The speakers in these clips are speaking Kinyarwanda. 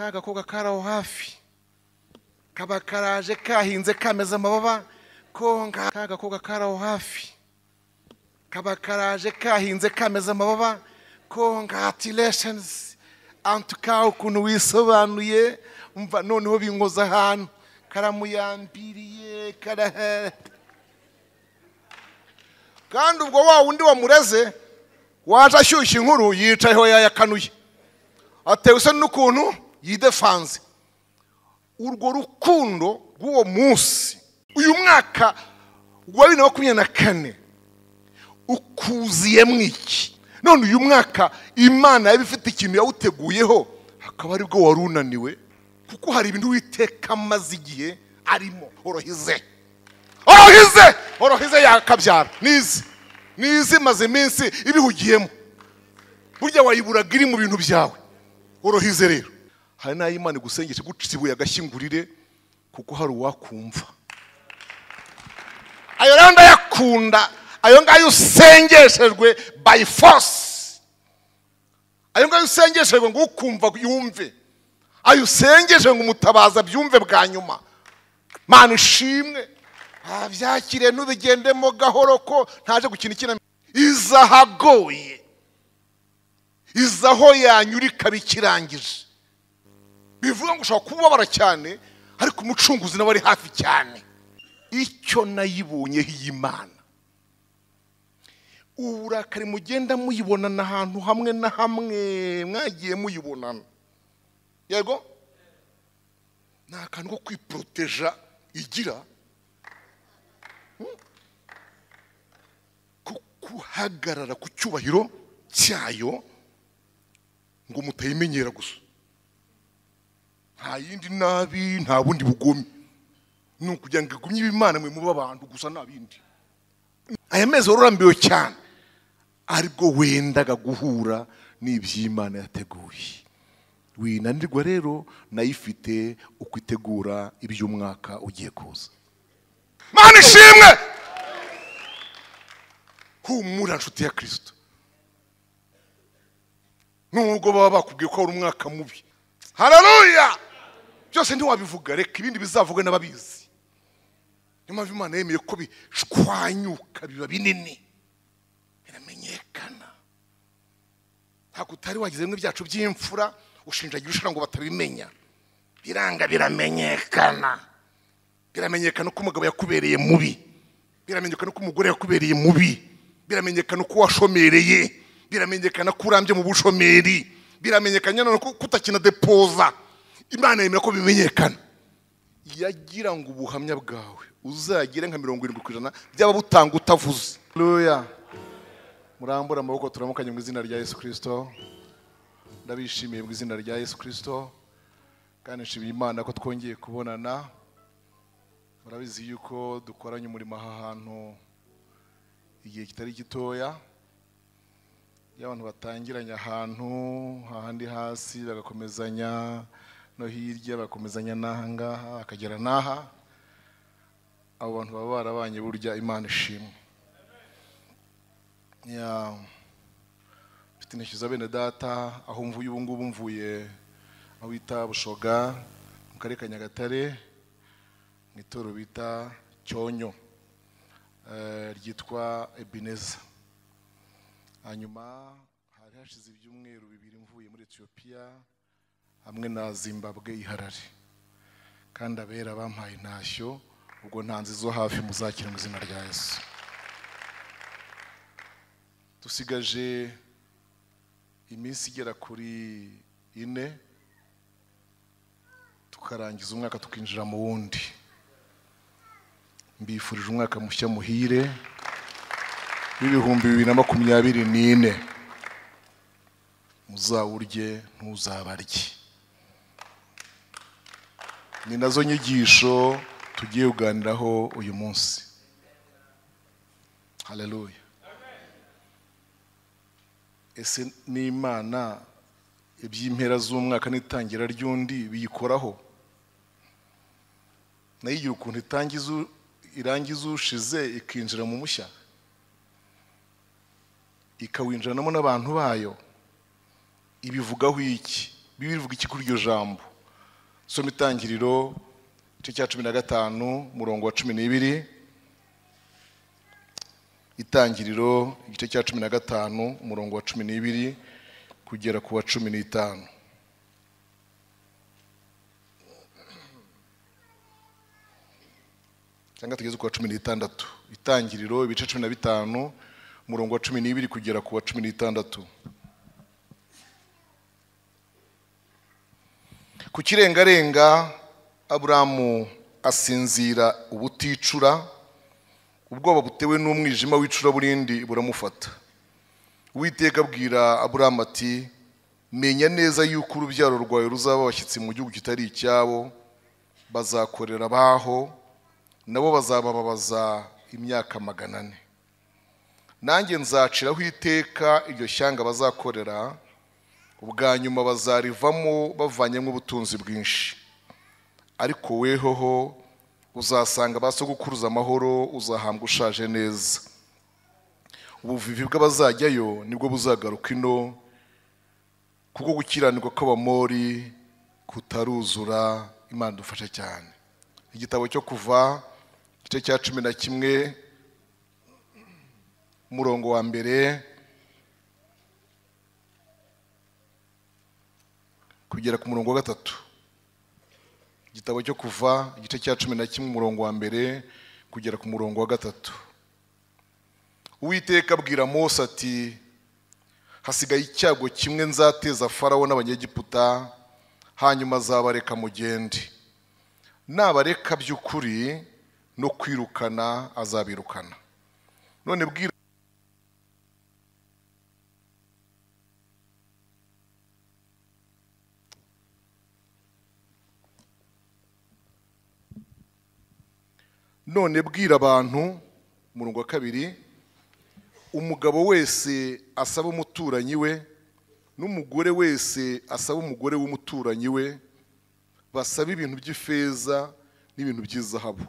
Ka gakobwa karaho hafi kaba karaje kahinze kameze amababa konga. Ka gakobwa karaho hafi kaba karaje kahinze kameze amababa. Congratulations, antuka ukuntu wisobanuye, umva noneho binkoza ahantu karamuyambiriye karahe. Kandi ubwo wa wundi wamureze waje ashyushya inkuru yicayeho yayakanuye, atewe isoni n'ukuntu yidefanze. Urwo rukundo rw'uwo munsi, uyu mwaka wa 2024 ukuziyemo iki? None uyu mwaka Imana yaba ifite ikintu yawuteguyeho, hakaba aribwo wari unaniwe, kuko hari ibintu Uwiteka amaze igihe arimo. Orohize, orohize, orohize yakabyara nizi nizi maze iminsi ibihugiyemo, burya wayiburaga iri mu bintu byawe. Orohize rero hari n'ayo Imana igusengesha gucitse ibuye agashyingurire, kuko hari uwakumva. Ayo rero ndayakunda, ayo ngayo usengeshejwe by force, ayo ngayo usengeshejwe ngo ukumva yumve, ayo usengeshejwe ngo umutabaza byumve bwa nyuma. Mana ishimwe, byakire ntubigendemo gahoro ko ntaje gukina ikina. Izahagoye, izaho yanyura ikaba ikirangije. Bivuga ngo ushobora kubabara cyane, ariko umucunguzi nawe ari hafi cyane. Icyo nayibonyeho iyi Mana, uburakari mugenda muyibonana ahantu hamwe na hamwe mwagiye muyibonana, yego ni akantu ko kwiporoteja igira, ko guhagarara ku cyubahiro cyayo ngo mutayimenyera gusa. Nta yindi nabi, nta bundi bugome, ni ukugira ngo igumye Imana mwe muba abantu gusa, nta bindi. Aya mezi warurambiwe cyane, aribwo wendaga guhura n'iby'Imana yateguye. Winanirwa rero nayifite uko itegura iby'umwaka ugiye kuza. Mana ishimwe, humura nshuti ya Kristo. Nubwo baba bakubwiye ko ari umwaka mubi, haleluya, byose ntiwabivuga, reka ibindi bizavuga n'ababizi. Niyo mpamvu Imana yemeye ko bishwanyuka biba binini, biramenyekana. Ntabwo utari wagize bimwe byacu by'imfura ushinjagira ushira ngo batabimenya, biranga biramenyekana. Biramenyekana ko umugabo yakubereye mubi, biramenyekana ko umugore yakubereye mubi, biramenyekana ko washomereye, biramenyekana ko urambye mu bushomeri, biramenyekana none ko kutakina depoza. Imana yemera ko bimenyekana. Yagira ngo ubuhamya bwawe uzagire nka 70% byaba butanga utavuze. Haleluya, murambura amaboko turamukanye mu izina rya Yesu Kristo. Ndabishimiye mu izina rya Yesu Kristo, kandi nshimiye Imana ko twongeye kubonana. Murabizi yuko dukoranye umurimo aha hantu igihe kitari gitoya. Iyo abantu batangiranye ahantu hahandi hasi, bagakomezanya no hirya, bagakomezanya n'aha ngaha, bakagera n'aha, abo bantu baba barabanye burya. Imana ishimwe. Mfite inteshyo za bene data aho mvuye ubu ngubu, mvuye aho bita Bushoga mu karere ka Nyagatare, mu itorero bita Cyonyo, ryitwa Ebeneza. Hanyuma hari hashize ibyumweru 2 mvuye muri Ethiopia hamwe na Zimbabwe i Harare, kandi abera bampaye intashyo, ubwo ntanze zo hafi muzakira mu izina rya Yesu. Dusigaje iminsi igera kuri 4 tukarangiza umwaka tukinjira mu wundi. Mbifurije umwaka mushya muhire w'2024. Muzawurye ntuzabarye. Ni nazo nyigisho tugiye kuganiraho uyu munsi. Haleluya. Ese n'Imana iby'impera z'umwaka n'itangira ry'undi biyikoraho? Nayo igira ukuntu irangiza ushize ikinjira mu mushya, ikawinjiranamo n'abantu bayo. Ibivugaho iki? Bibiliya ivuga iki kuri iryo jambo? Soma Itangiriro igice cya 15 umurongo wa 12. Itangiriro igice cya 15 umurongo wa 12 kugera ku wa 15. Cyangwa tugeze ku wa 16. Itangiriro ibice 15 umurongo wa 12 kugera ku wa 16. Ku kirengarenga Aburamu asinzira ubuticura, ubwoba butewe n'umwijima w'icuraburindi buramufata. Uwiteka abwira Aburamu ati: menya neza yuko urubyaro rwawe ruzaba abashyitsi mu gihugu kitari icyabo, bazakorera abaho, nabo bazabababaza imyaka 400. Nanjye nzaciraho iteka iryo shyanga bazakorera, ubwa nyuma bazarivamo bavanyemo ubutunzi bwinshi. Ariko wehoho uzasanga basogokuruza amahoro, uzahambwa ushaje neza. Ubuvivi bw'abazajyayo nibwo buzagaruka ino, kuko gukiranirwa kw'Abamori kutaruzura. Imana dufashe cyane. Igitabo cyo Kuva igice cya 11 umurongo wa 1 kugera ku murongo wa 3. Igitabo cyo Kuva igice cya 11 umurongo wa 1 kugera ku murongo wa 3. Uwiteka abwira Mose ati: hasigaye icyago kimwe nzateza Farawo n'Abanyegiputa, hanyuma azabareka mugende. Nabareka by'ukuri no kwirukana azabirukana. None bwira abantu, umurongo wa 2, umugabo wese asaba umuturanyi we, n'umugore wese asaba umugore w'umuturanyi we, basaba ibintu by'ifeza n'ibintu by'izahabu.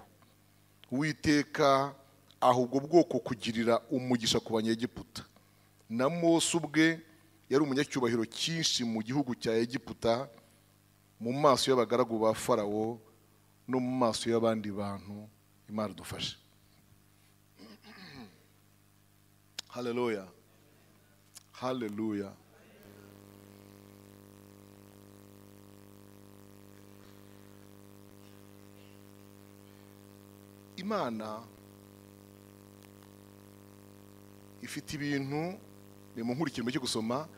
Uwiteka ahubwo bwoko kugirira umugisha ku Banyegiputa. Na Mose ubwe yari umunyacyubahiro cyinshi mu gihugu cya Egiputa, mu maso y'abagaragu ba Farawo no mu maso y'abandi bantu. Imana dufashe. Haleluya, haleluya. Imana ifite ibintu, ni mu nkurikirimo cyo gusoma,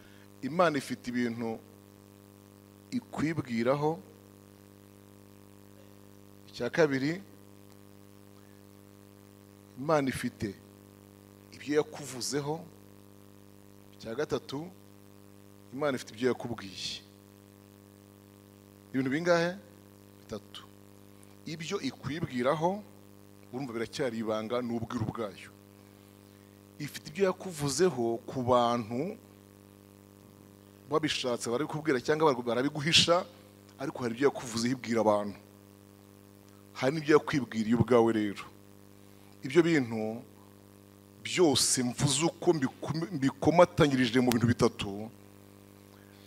Imana ifite ibintu ikwibwiraho. Icya kabiri, Imana ifite ibyo yakuvuzeho. Icya gatatu, Imana ifite ibyo yakubwiye. Ibintu bingahe? Bitatu. Ibyo ikwibwiraho urumva biracyari ibanga n'ubwiru bwayo. Ifite ibyo yakuvuzeho ku bantu babishatse barabikubwira cyangwa barabiguhisha, ariko hari ibyo yakuvuzeho ibwira abantu. Hari n'ibyo yakwibwiriye ubwawe. Rero ibyo bintu byose mvuze uko mbikomatanyirije mu bintu bitatu,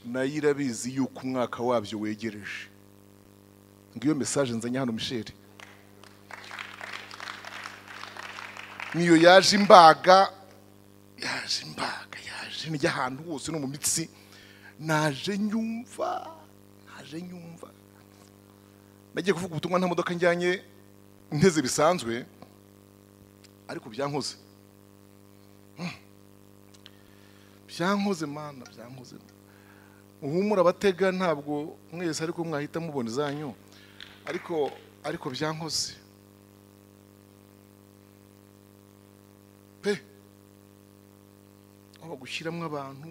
nayo irabizi yuko umwaka wabyo wegereje. Ngiyo message nzanye hano Michel. Niyo yaje imbaga, yaje imbaga, yaje njya ahantu hose no mu mitsi, naje nyumva. Nagiye kuvuga ubutumwa nta modoka njyanye nteze bisanzwe, ariko byankoze. Byankoze mana, byankoze. Uhumura abatega ntabwo mwese ariko mwahita mubona izanyu, ariko byankoze pe. Aho bagushyiramo abantu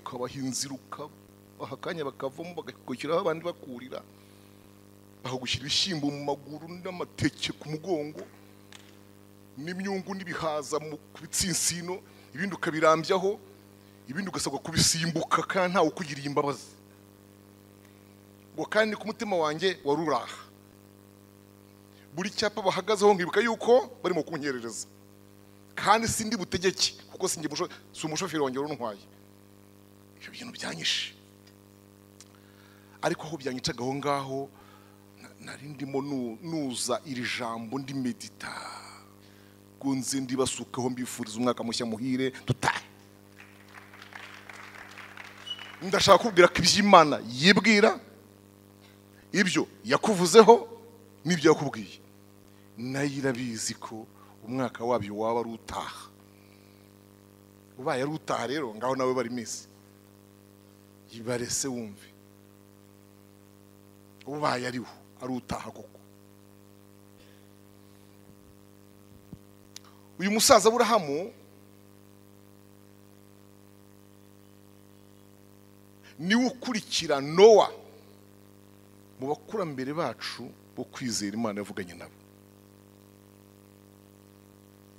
ukabaha inzira, ukabaha akanya bakavamo, bagakukiraho abandi bakurira, bakagushyira ibishyimbo mu maguru n'amateke ku mugongo n'imyungu n'ibihaza mu bitsinsino, ibindi ukabirambyaho, ibindi ugasabwa kubisimbuka kandi ntawe ukugiriye imbabazi. Ngo kandi ku mutima wanjye waruraha. Buri cyapa bahagazeho nkibuka yuko barimo kunyerereza, kandi sindi butegeke kuko sinjye si umushoferi wanjye uruntwaye. Ibyo bintu byanyishe. Ariko aho byanyicaga aho ngaho nari ndimo nuza iri jambo ndi medita gunze ndibasukaho mbifuriza umwaka mushya muhire dutahe. Ndashaka kubwira ko iby'Imana yibwira, ibyo yakuvuzeho n'ibyo yakubwiye, nayo irabizi ko umwaka wabyo waba ari utaha. Ubaye ari utaha rero ngaho nawe bari iminsi yibarese wumve ubaye ariho ari utaha koko. Uyu musaza Aburahamu niwe ukurikira Nowa mu bakurambere bacu bo kwizera Imana yavuganye nabo.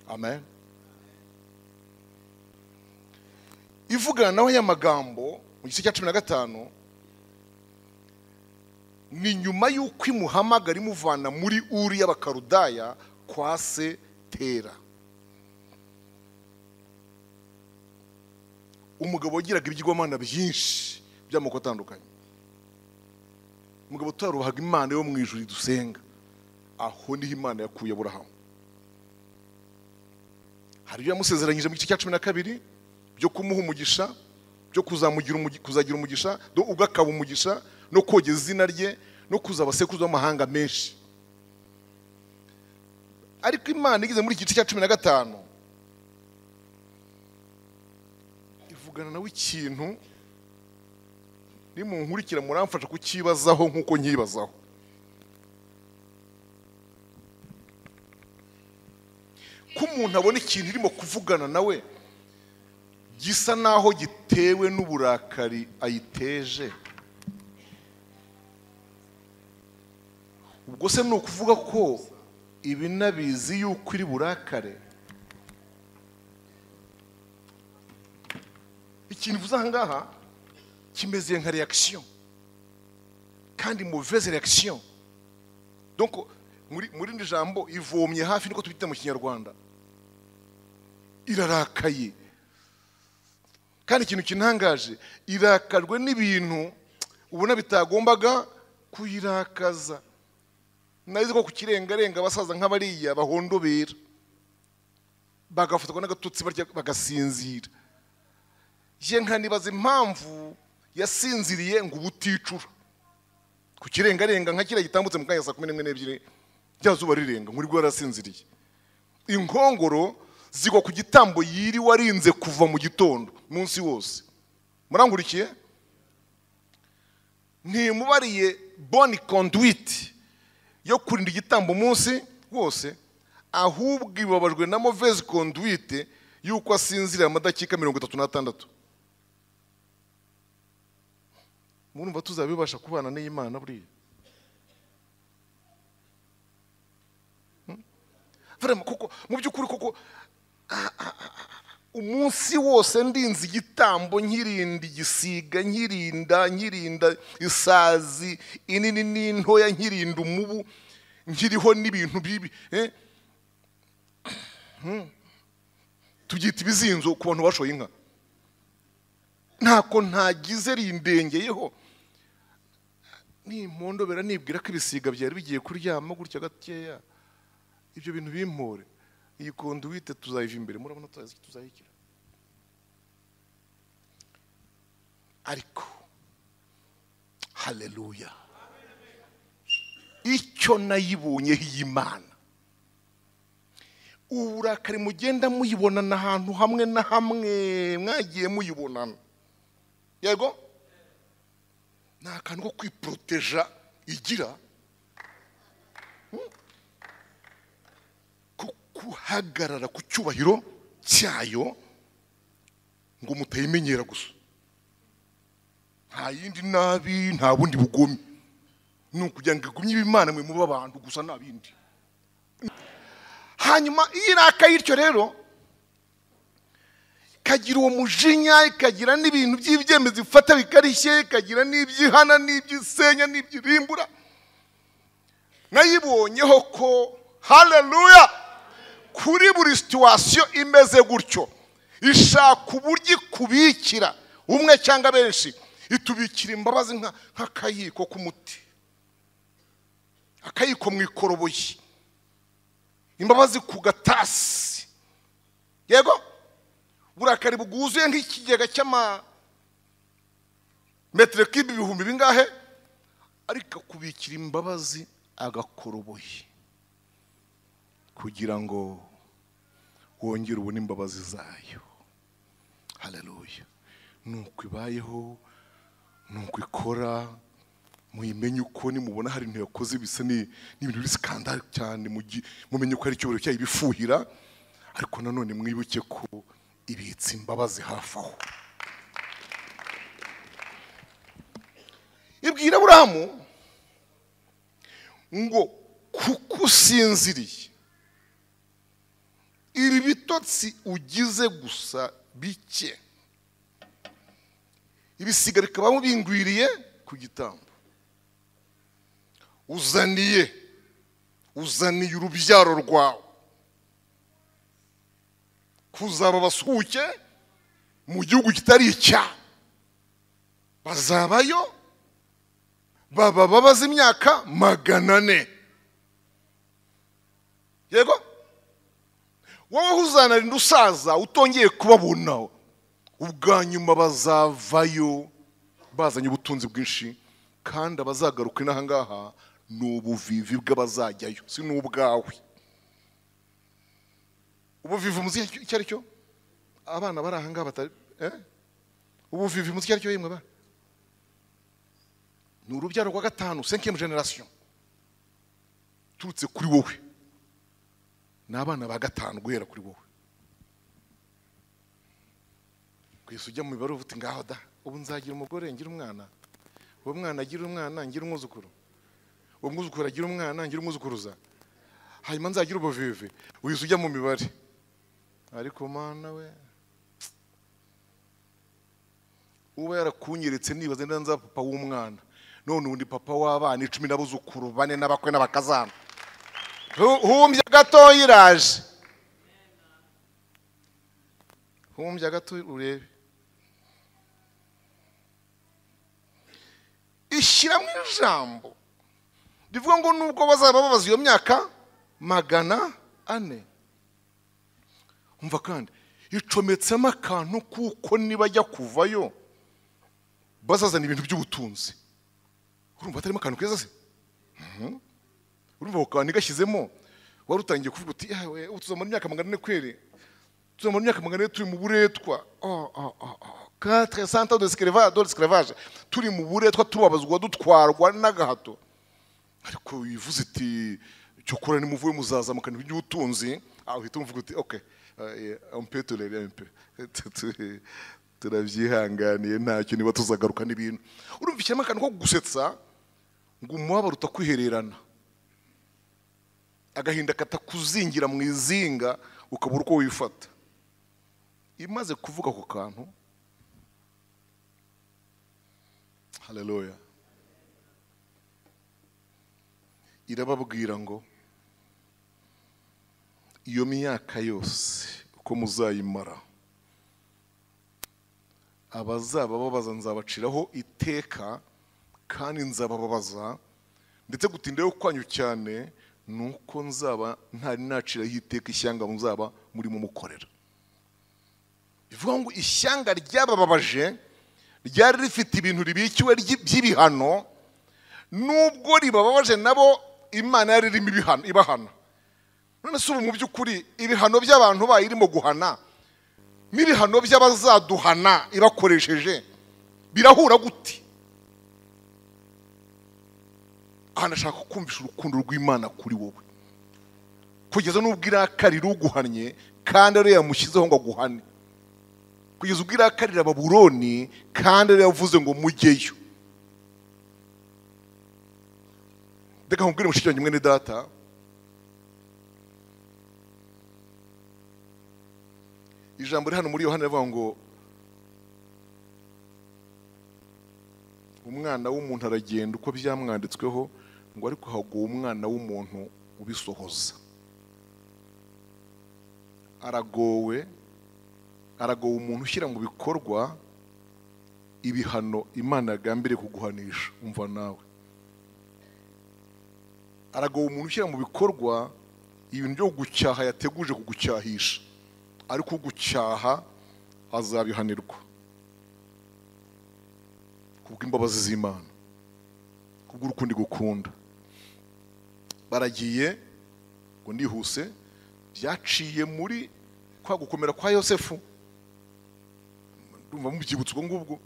Amen. Ivugana nawe ya magambo mu gice cya 15 ni nyuma y'uko imuhamagara imuvana muri Uri y'Abakarudaya kwa se Tera. Umugabo wagiraga ibigirwamana byinshi by'amoko atandukanye, umugabo utarubahaga Imana yo mu ijuru dusenga. Aho niho Imana yakuye Aburahamu. Hari ibyo yamusezeranyije mu gice cya 12 byo kumuha umugisha, byo kuzagira umugisha, ubwo akaba umugisha, no kogeza izina rye, no kuzaba sekuruza w'amahanga menshi. Ariko Imana igeze muri iki gice cya 15 ivugana nawe ikintu nimunkurikira muramfasha kukibazaho nkuko nkibazaho. Ko umuntu abona ikintu irimo kuvugana nawe gisa naho gitewe n'uburakari ayiteje, ubwo se ni ukuvuga ko ibi nabizi yuko iri burakare? Ikintu uvuze aha ngaha kimeze nka reaction, kandi mauvaise reaction. Donc muri indi jambo ivomye hafi, niko tubita mu Kinyarwanda, irarakaye. Kandi ikintu kintangaje, irakajwe n'ibintu ubona bitagombaga kuyirakaza. Nazi ko kukirengarenga abasaza nk'abariya bahondobera bagafatwa n'agatotsi barya bagasinzira. Je nkanibaza impamvu yasinziriye ngo ubuticura kukirengarenga nka kiriya gitambutse mu kanya saa 12 rya zuba rirenga muri rwo yarasinziriye. Inkongoro zigwa ku gitambo yiri warinze kuva mu gitondo munsi wose. Murangurikiye? Ntimubariye bonne conduite yo kurinda igitambo munsi wose, ahubwo ibabajwe na mauvaise conduite yuko asinziriye amadakika 36. Murumva tuzabibasha kubana n'Imana buriya? Vraiment, kuko mu by'ukuri koko umunsi wose ndinze igitambo, nkirinda igisiga, nkirinda isazi inini n'intoya, nkirinda umubu, nkiriho n'ibintu bibi, tubyita ibizinzo ku bantu bashoye inka. Ntako ntagize rindengeyeho nimpondobera nibwira ko ibisiga byari bigiye kuryama gutya gakeya, ibyo bintu bimpore. Iyi conduite tuzayiva imbere, murabona tuzayikira. Ariko haleluya, icyo nayibonyeho iyi Mana, uburakari mugenda muyibonana ahantu hamwe na hamwe mwagiye muyibonana, yego ni akantu ko kwiproteja igira, ko guhagarara ku cyubahiro cyayo ngo mutayimenyera gusa. Nta yindi nabi, nta bundi bugome, ni ukugira ngo igumye Imana mwe muba abantu gusa, nta bindi. Hanyuma iyo irakaye ityo rero ikagira uwo mujinya, ikagira n'ibintu by'ibyemezo ifata bikarishye, ikagira n'ibyihana n'ibyisenya n'ibyirimbura. Nayibonyeho ko haleluya, kuri buri situation imeze gutyo ishaka uburyo ikubikira umwe cyangwa benshi, Itubikira imbabazi nk'akayiko k'umuti, akayiko mu ikoroboyi, imbabazi ku gatasi. Yego, uburakari bwuzuye nk'ikigega cy'ama metero kibi ibihumbi bingahe, ariko kubikira imbabazi agakoroboyi kugira ngo wongere ubone imbabazi zayo. Haleluya. Nuko ibayeho, nuko ikora, muyimenye uko nimubona hari ibintu yakoze bisa n'ibintu biri skandal cyane, mumenye ko ari icyubahiro cyayo ibifuhira, ariko nanone mwibuke ko ibitse imbabazi hafi aho. Ibwira Aburahamu ngo kuko usinziriye, ibi bitotsi ugize gusa bike, ibisiga bikaba bingwiriye ku gitambo, uzaniye urubyaro rwawe kuzaba basuhuke mu gihugu kitari icya, bazabayo baba babaze imyaka 400. Yego, wowe uzanarinda usaza utongeye kubabona, ubwa nyuma bazavayo bazanye ubutunzi bwinshi, kandi abazagaruka inaha ngaha ni ubuvivi bw'abazajyayo, si n'ubwawe. Ubuvivi muzi icyo ari cyo? Abana bari aha ngaha batari ubuvivi muzi icyo ari cyo yemwe ba? Ni urubyaro rwa gatanu, 5e generation, turutse kuri wowe. Ni abana ba gatanu guhera kuri wowe. Kwisi ujya mu mibare uvuga ngaho da, ubu nzagira umugore ngira umwana, uwo mwana agira umwana ngira umwuzukuru, uwo mwuzukuru agira umwana ngira umwuzukuruza, hanyuma nzagira ubuvivi. Wisi ujya mu mibare, ariko mana we, uba yarakunyeretse nibaze nza papa w'umwana, none undi papa w'abana 10 n'abuzukuru 4 n'abakwe n'abakazana. Humbya gato iraje, humbya gato urebe. Ishyiramo ijambo rivuga ngo nubwo bazaba babaza iyo myaka 400. Umva kandi icometsemo akantu kuko nibajya kuvayo bazazana ibintu by'ubutunzi. Urumva atarimo akantu keza se? Urumva ako kantu gashyizemo, wari utangiye kuvuga uti yawe tuzamara imyaka 400 kweri, tuzamara imyaka 400 turi mu buretwa, 400 ans d'esclavage, turi mu buretwa, tubabazwa, dutwarwa n'agahato. Ariko wivuze iti cyokora nimuvuye muzazamukana iby'ubutunzi, aho uhita umvuga uti okay, on peut tolérer un peu, turabyihanganiye ntacyo, niba tuzagaruka n'ibintu. Urumva ishyiramo akantu ko gusetsa ngo umubabaro utakwihererana, agahinda katakuzingira mu izinga ukabura uko wifata. Imaze kuvuga ako kantu, haleluya, irababwira ngo iyo myaka yose uko muzayimara, abazaba babaza nzabaciraho iteka, kandi nzabababaza, ndetse gutindayo kwanyu cyane nuko nzaba ntari naciraho iteka ishyanga muzaba murimo mukorera. Bivuga ngo ishyanga ryabababaje ryari rifite ibintu ribikiwe by'ibihano, nubwo ribababaje nabo Imana yari irimo ibihano ibahana. None se ubu mu by'ukuri ibihano by'abantu bayirimo guhana n'ibihano by'abazaduhana ibakoresheje birahura gute? Aha ndashaka kumvisha urukundo rw'Imana kuri wowe, kugeza n'ubwo irakarira uguhannye kandi ariyo yamushyizeho ngo aguhane, kugeza ubwo irakarira Babuloni kandi ariyo yavuze ngo mujyeyo. Reka nkubwire mushiki wanjye mwene data, ijambo riri hano muri Yohana rivuga ngo umwana w'umuntu aragenda uko byamwanditsweho, ngo ariko haguwe umwana w'umuntu ubisohoza. Aragowe, aragowe umuntu ushyira mu bikorwa Ibihano Imana yagambiriye kuguhanisha, umva nawe. Aragowe umuntu ushyira mu bikorwa ibintu byo gucyaha yateguje kugucyahisha, ariko ugucyaha azabihanirwa kubw'imbabazi z'Imana, kubw'urukundo gukunda. Baragiye ngo ndihuse, byaciye muri kwa gukomera kwa Yosefu. Ndumva mubyibutse ubwo ngubwo.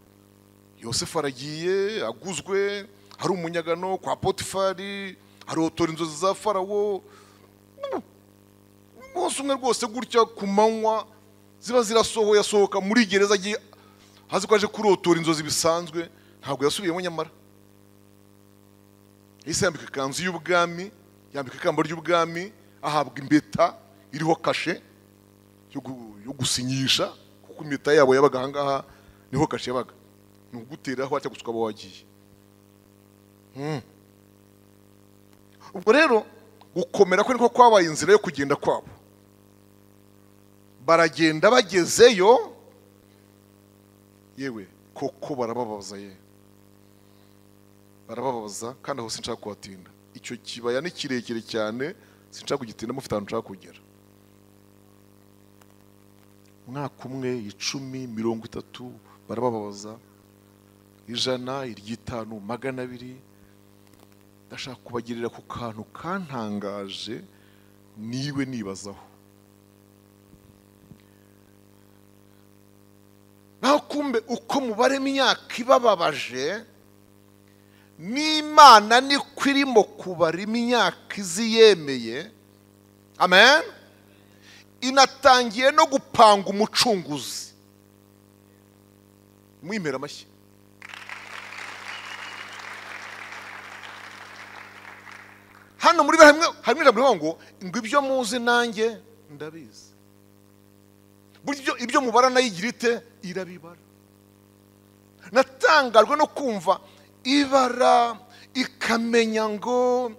Yosefu aragiye aguzwe, hari umunyagano kwa Potifari, arotora inzozi za Farawo. Umunsi umwe rwose gutya ku manywa ziba zirasohoye, asohoka muri gereza agiye azi ko aje kurotora inzozi bisanzwe, ntabwo yasubiyemo. Nyamara yahise yambika ikanzu y'ubwami, yambika ikamba ry'ubwami, ahabwa impeta iriho kashe yo gusinyisha, kuko impeta yabo yabaga aha ngaha niho kashe yabaga, ni uguteraho atya gusa ukaba wagiye. Ubwo rero gukomera kwe niko kwabaye inzira yo kugenda kwabo. Baragenda bagezeyo, yewe koko barababaza, ye barababaza, kandi aho sinshaka kuhatinda. Icyo kibaya ni kirekire cyane, sinshaka kugitinda, mufite ahantu nshaka kugera. Umwaka umwe, 10, 30 barababaza, 100, 50, 200. Ndashaka kubagirira ku kantu kantangaje niwe nibazaho. Naho kumbe uko mubare imyaka ibababaje, n'Imana niko irimo kubara imyaka iziyemeye. Amen. Inatangiye no gupanga umucunguzi. Mwimera amashyi. Hano muri harimo ijambo rivuga ngo ibyo muzi nanjye ndabizi. Buryo ibyo mubara nayigira ite? Irabibara. Natangajwe no kumva ibara ikamenya ngo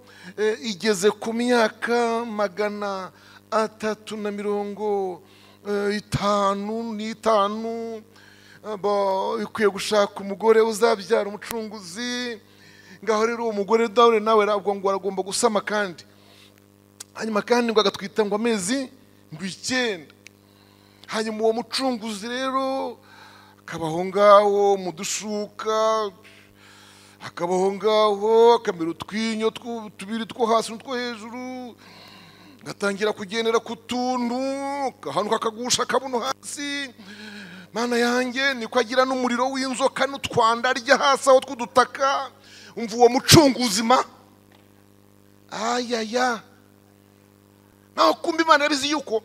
igeze ku myaka 355, ikwiye gushaka umugore uzabyara umucunguzi. Ngaho rero uwo mugore dawe nawe ngo aragomba gusama, kandi hanyuma kandi ngo agatwita ngo amezi ngo 9. Hanyuma uwo mucunguzi rero akabaho ngaho mu dushuka, akabaho ngaho akamera utwinyo tubiri two hasi n'utwo hejuru, gatangira kugendera ku tuntu, ahantu kakagusha kabuno hasi. Mana yanjye, niko agira n'umuriro w'inzoka n'utwanda arya hasi aho tw'udutaka. Umva uwo mucunguzi ma ayaya. Naho kumbe Imana yabizi yuko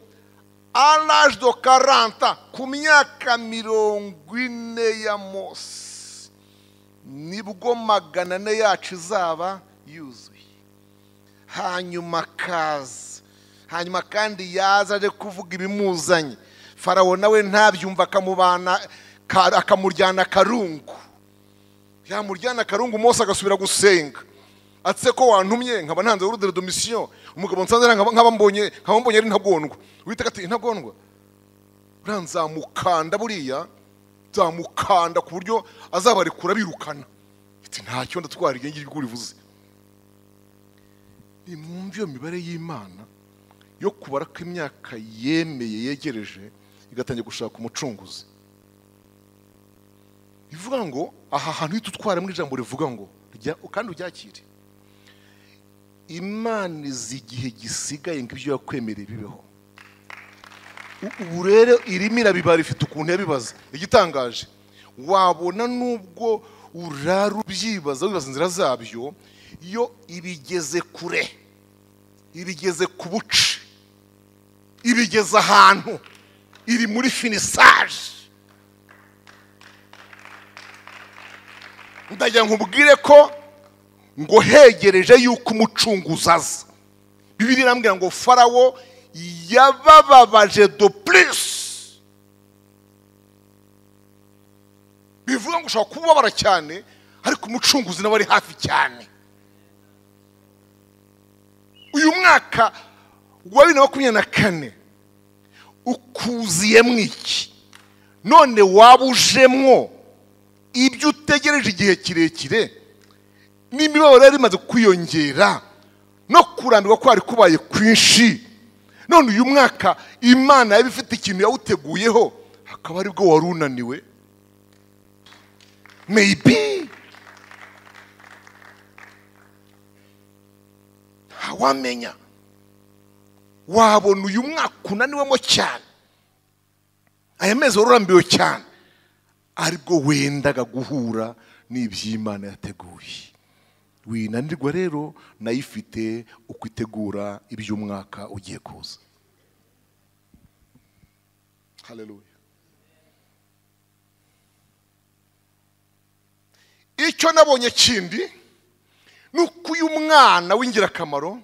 à l'âge de 40, ku myaka 40 ya Mose, nibwo 400 yacu izaba yuzuye. Hanyuma kaza, hanyuma kandi yaza aje kuvuga ibimuzanye, Farawo nawe ntabyumva, akamubana akamuryana karungu. Yamuryana karungu, Mose agasubira gusenga. Atse ko wantumye nkaba ntanze ordre de mission, umugabo nsanze nkaba mbonye ari ntagondwa. Witeka ati intagondwa uranzamukanda, buriya nzamukanda ku buryo azabarekura birukana. Ati ntacyo ndatwara igihe ngiri burivuze. Nimwumve iyo mibare y'Imana yo kubara ko imyaka yemeye yegereje, igatangira gushaka umucunguzi. Ivuga ngo aha hantu hitutwara muri ijambo rivuga ngo kandi uryakire. Imana izi igihe gisigaye ngo ibyo yakwemereye bibeho. Ubu rero irimo irabibara, ifite ukuntu yabibaza. Igitangaje, wabona nubwo urara ubyibaza wibaza inzira zabyo, iyo ibigeze kure, ibigeze ku buce, ibigeze ahantu, iri muri finissage. Ndagira nkubwire ko ngo hegereje yuko umucunguzi aza. Bibiliya irambwira ngo Farawo yabababaje de plus. Bivuga ngo ushobora kubabara cyane, ariko umucunguzi nawe ari hafi cyane. Uyu mwaka wa 2024 ukuziyemwo iki? None waba ujemwo Ibyo utegereje igihe kirekire n'imibabaro yari imaze kwiyongera no kurambirwa kwari kubaye kwinshi, none uyu mwaka Imana yaba ifite ikintu yawuteguyeho, hakaba aribwo wari unaniwe. Maybe ntawamenya, wabona uyu mwaka unaniwemo cyane, aya mezi wari urambiwe cyane, aribwo wendaga guhura n'iby'Imana yateguye. Winanirwa rero nayo ifite uko itegura iby'umwaka ugiye kuza. Haleluya. Icyo nabonye kindi ni uko uyu mwana w'ingirakamaro,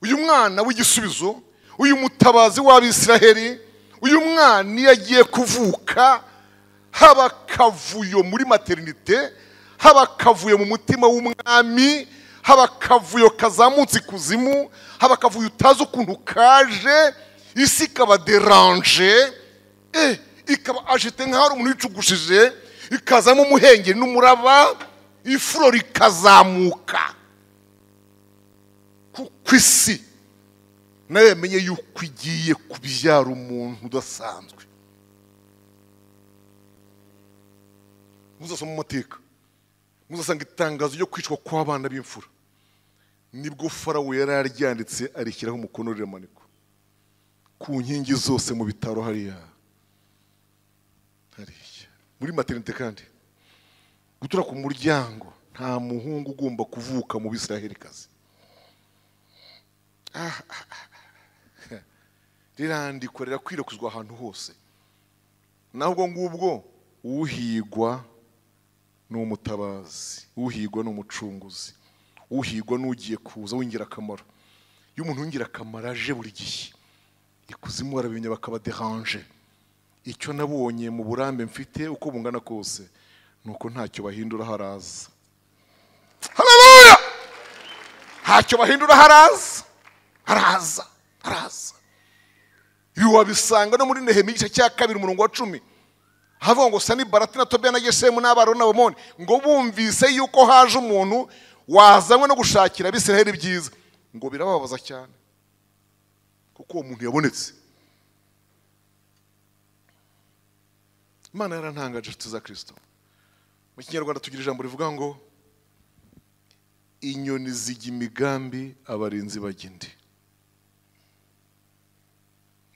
uyu mwana w'igisubizo, uyu mutabazi w'Abisiraheli, uyu mwana iyo agiye kuvuka haba akavuyo muri maternite, haba akavuyo mu mutima w'umwami, haba akavuyo kazamutse ikuzimu, haba akavuyo utazi ukuntu kaje, isi ikaba deranje, ikaba agite nk'aho ari umuntu wicugushije, ikazamo umuhengeri n'umuraba, ifuro rikazamuka. Kuko isi nayo yamenye yuko igiye kubyara umuntu udasanzwe. Muzasoma amateka, muzasanga itangazo ryo kwicwa kw'abana b'imfura nibwo Farawo yari aryanditse arishyiraho umukono riramanikwa ku nkingi zose mu bitaro hariya hariya muri maternité. Kandi gutura ku muryango, nta muhungu ugomba kuvuka mu Bisiraheli-kazi. Rirandikwa rirakwirakwizwa ahantu hose. Naho ubwo ngubwo uhigwa ni umutabazi, uhigwa ni umucunguzi, uhigwa n'ugiye kuza w'ingirakamaro. Iyo umuntu w'ingirakamaro aje buri gihe ikuzimu barabimenya bakaba deranje. Icyo nabonye mu burambe mfite uko bungana kose nuko ntacyo bahindura haraza. Haleluya! Ntacyo bahindura haraza, haraza, haraza. Ibi wabisanga no muri Nehemiya igice cya 2 umurongo wa 10, havuga ngo Sanibalati na Tobiya na Geshemu n'Abaroni n'Abamoni ngo bumvise yuko haje umuntu wazanywe no gushakira Abisiraheli ibyiza, ngo birababaza cyane kuko uwo muntu yabonetse. Imana yarantangaje inshuti za Kristo. Mu Kinyarwanda tugira ijambo rivuga ngo inyoni zijya imigambi abarinzi bajya indi.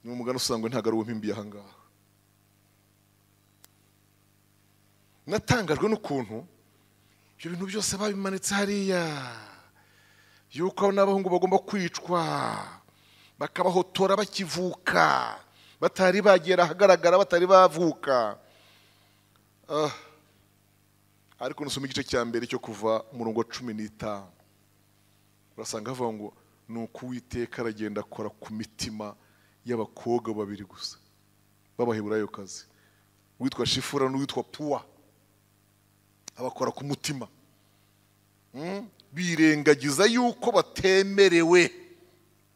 Ni umugani usangwe ntabwo ari uw'impimbi aha ngaha. Natangajwe n'ukuntu ibyo bintu byose babimanitse hariya, yuko n'abahungu bagomba kwicwa bakabahotora bakivuka, batari bagera ahagaragara, batari bavuka. Ariko nusoma igice cya mbere cyo kuva umurongo wa 15, urasanga havuga ngo nuko Uwiteka aragenda akora ku mitima y'abakobwa babiri gusa b'Abaheburayokazi, uwitwa Shifura n'uwitwa Puwa, abakora ku mutima, birengagiza yuko batemerewe.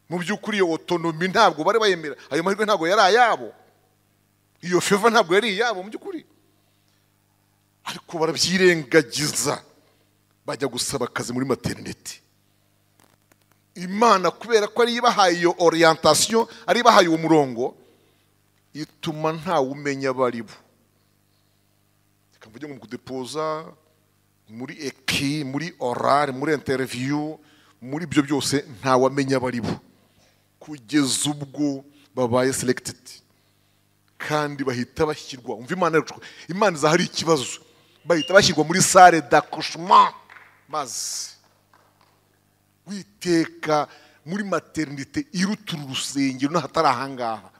Mu by'ukuri iyo autonomy ntabwo bari bayemera, ayo mahirwe ntabwo yari ayabo, iyo favor ntabwo yari iyabo mu by'ukuri, ariko barabyirengagiza bajya gusaba akazi muri maternité. Imana kubera ko ari ibahaye iyo orientation, ari ibahaye uwo murongo, ituma ntawe umenya abari bo. Reka mvuge ngo mu kudepoza muri eki, muri oral, muri interview, muri ibyo byose ntawe amenya abari bo kugeza ubwo babaye selected, kandi bahita bashyirwa. Umva Imana, Imana iza hari ikibazo, bahita bashyirwa muri salle d'accouchement, maze witeka muri maternité irutura urusengero n'ahatari ahangaha.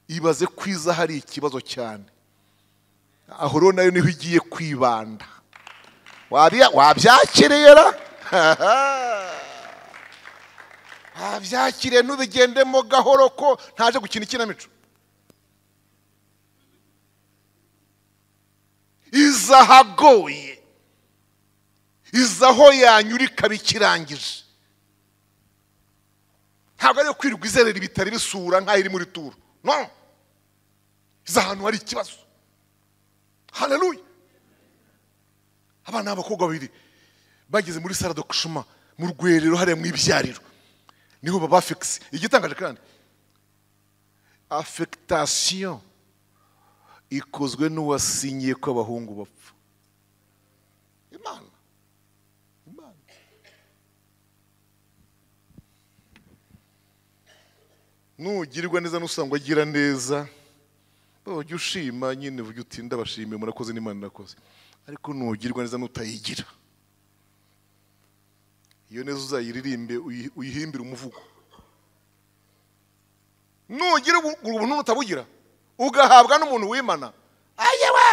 Ibaze kwiza hari ikibazo cyane, aho rero nayo niho igiye kwibanda. Wabyakiriye ra? Wabyakiriye ntubigendemo gahoro ko ntaje gukina ikinamico. Iza ahagoye, iza aho yanyura ikaba ikirangije. Ntabwo ariyo kwirirwa izerera ibitari bisura nk'aho iri muri turu. No, iza ahantu hari ikibazo. Haleluya. Abana b'abakobwa babiri bageze muri salle d'accouchement mu rwerero hariya mu ibyariro, niho baba fixe. Igitangaje kandi, affectation ikozwe n'uwasinyiye ko abahungu bapfa. Imana, Imana. Nugirwa neza nusangwa agira neza, ujye ushima nyine, ujye utinda bashime murakoze n'Imana irakoze. Ariko nugirwa neza nutayigira, iyo neza uzayiririmbe uyihimbire umuvugo. Nugira ubuntu nutabugira, ugahabwa n'umuntu w'Imana, ayewe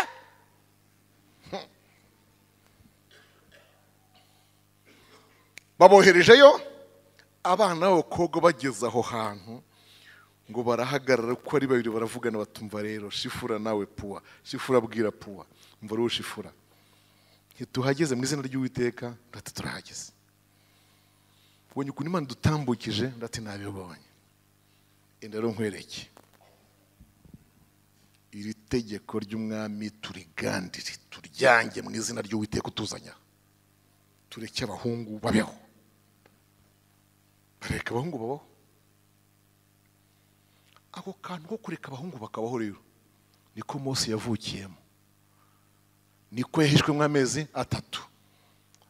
baboherejeyo abana b'abakobwa bageze aho hantu ngo barahagarara uko ari babiri baravugana, batumva rero Shifura nawe Puwa. Shifura abwira Puwa, umva rero Shifura, ntituhageze mu izina ry'Uwiteka? Ndati turahageze. Ubonye ukuntu Imana dutambukije? Ndati nabibonye. Enda rero nkwereke iri tegeko ry'umwami, turigandire turyange mu izina ry'Uwiteka utuzanya, tureke abahungu babeho. Bareka abahungu babaho. Ako kantu ko kureka abahungu bakabaho rero niko Mose yavukiyemo, niko yahishwemo amezi 3.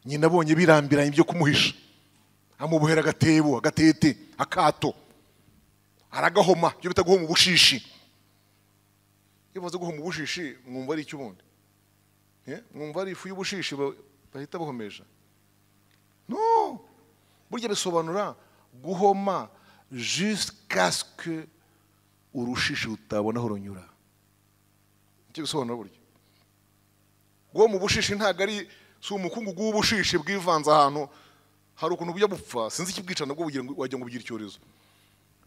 Nyina abonye birambiranye ibyo kumuhisha, amubohera agatebo, agatete, akato, aragahoma, ibyo bita guhoma ubushishi. Iyo bavuze guhoma ubushishi mwumva ari iki ubundi? Mwumva ari ifu y'ubushishi bahita bahomesha? No, burya bisobanura guhoma jusqu'à ce que urushishi rutabona aho runyura. Icyo bisobanura burya guhoma ubushishi ntabwo ari si umukungugu w'ubushishi bwivanze ahantu. Hari ukuntu bujya bupfa, sinzi ikibwica nabwo, wagira ngo bugira icyorezo.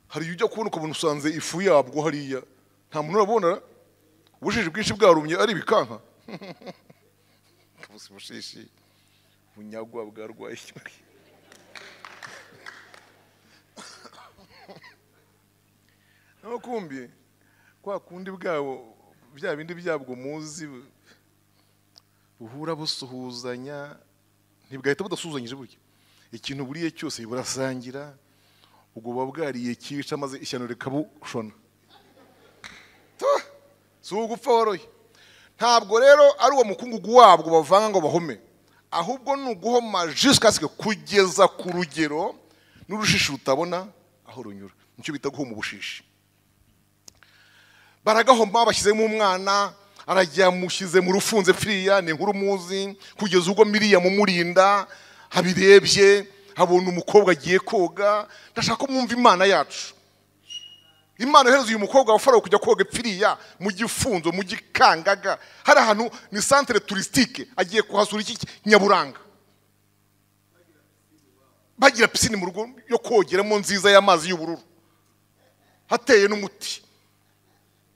Hari ujya kubona ukabona usanze ifu yabwo hariya, nta muntu urabona ubushishi bwinshi bwarumye ari ibikanka. Kabuze ubushishi bunyagwa bwarwaye. Naho kumbi kwa kundi bwabo bya bindi byabwo muzi buhura busuhuzanya, ntibwahita budasuhuzanyije burya. Ikintu buriye cyose burasangira, ubwo buba bwariye cyica maze ishyano rikabushona. Si ugupfa woroye. Ntabwo rero ari uwo mukungugu wabwo bavanga ngo bahome, ahubwo ni uguhoma jusqu'à ce que kugeza ku rugero n'urushishi rutabona aho runyura. Nicyo bita guhoma ubushishi. Baragahoma, bashyizemo umwana, arajya mushyize mu rufunze firiya, ni inkuru muzi, kugeza ubwo Miriya mumurinda abirebye abona umukobwa agiye koga. Ndashaka ko mwumva Imana yacu. Imana yohereza uyu mukobwa wa Farawo kujya koga pfiriya mu gifunzo, mu gikangaga, hari ahantu ni centre touristique, agiye kuhasura iki nyaburanga. Bagira piscine mu rugo yo kogeramo nziza y'amazi y'ubururu, hateye n'umuti.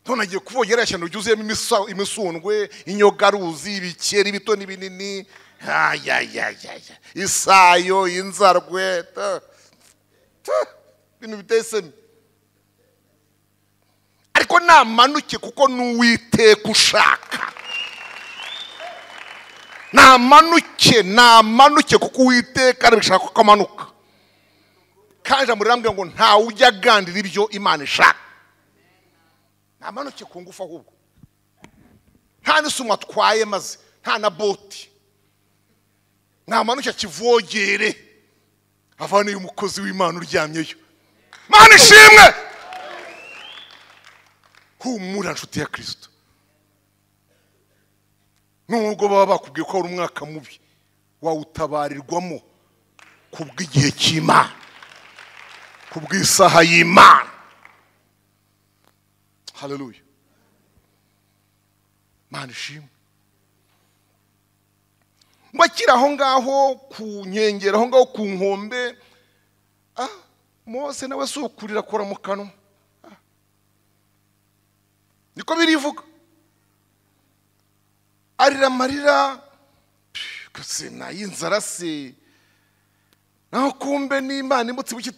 None agiye kuvogera ishyano ryuzuyemo imisundwe, inyogaruzi, ibikeri bito n'ibinini, isayo, inzarwe, ibintu bitesemi. Ariko namanuke kuko n'Uwiteka ushaka. Namanuke, namanuke kuko Uwiteka arabishaka ko amanuka. Kandi ijambo rirambwira ngo ntawe ujya agandira ibyo Imana ishaka. Namanuke ku ngufu ahubwo. Nta n'isumo atwaye maze, nta na boti. Namanuke akivogere, avaneyo umukozi w'Imana uryamyeyo. Mana ishimwe! Humura nshuti ya Kristo. Nubwo baba bakubwiye ko ari umwaka mubi, wawutabarirwamo kubw'igihe cy'Imana, kubw'isaha y'Imana. Haleluya. Mana ishimwe. Ngo akiri aho ngaho ku nkengero, aho ngaho ku nkombe, Mose nawe asukurira akora mu kanwa. Niko birivuga. Arira amarira, y'inzara se. Naho kumbe n'Imana imutse buki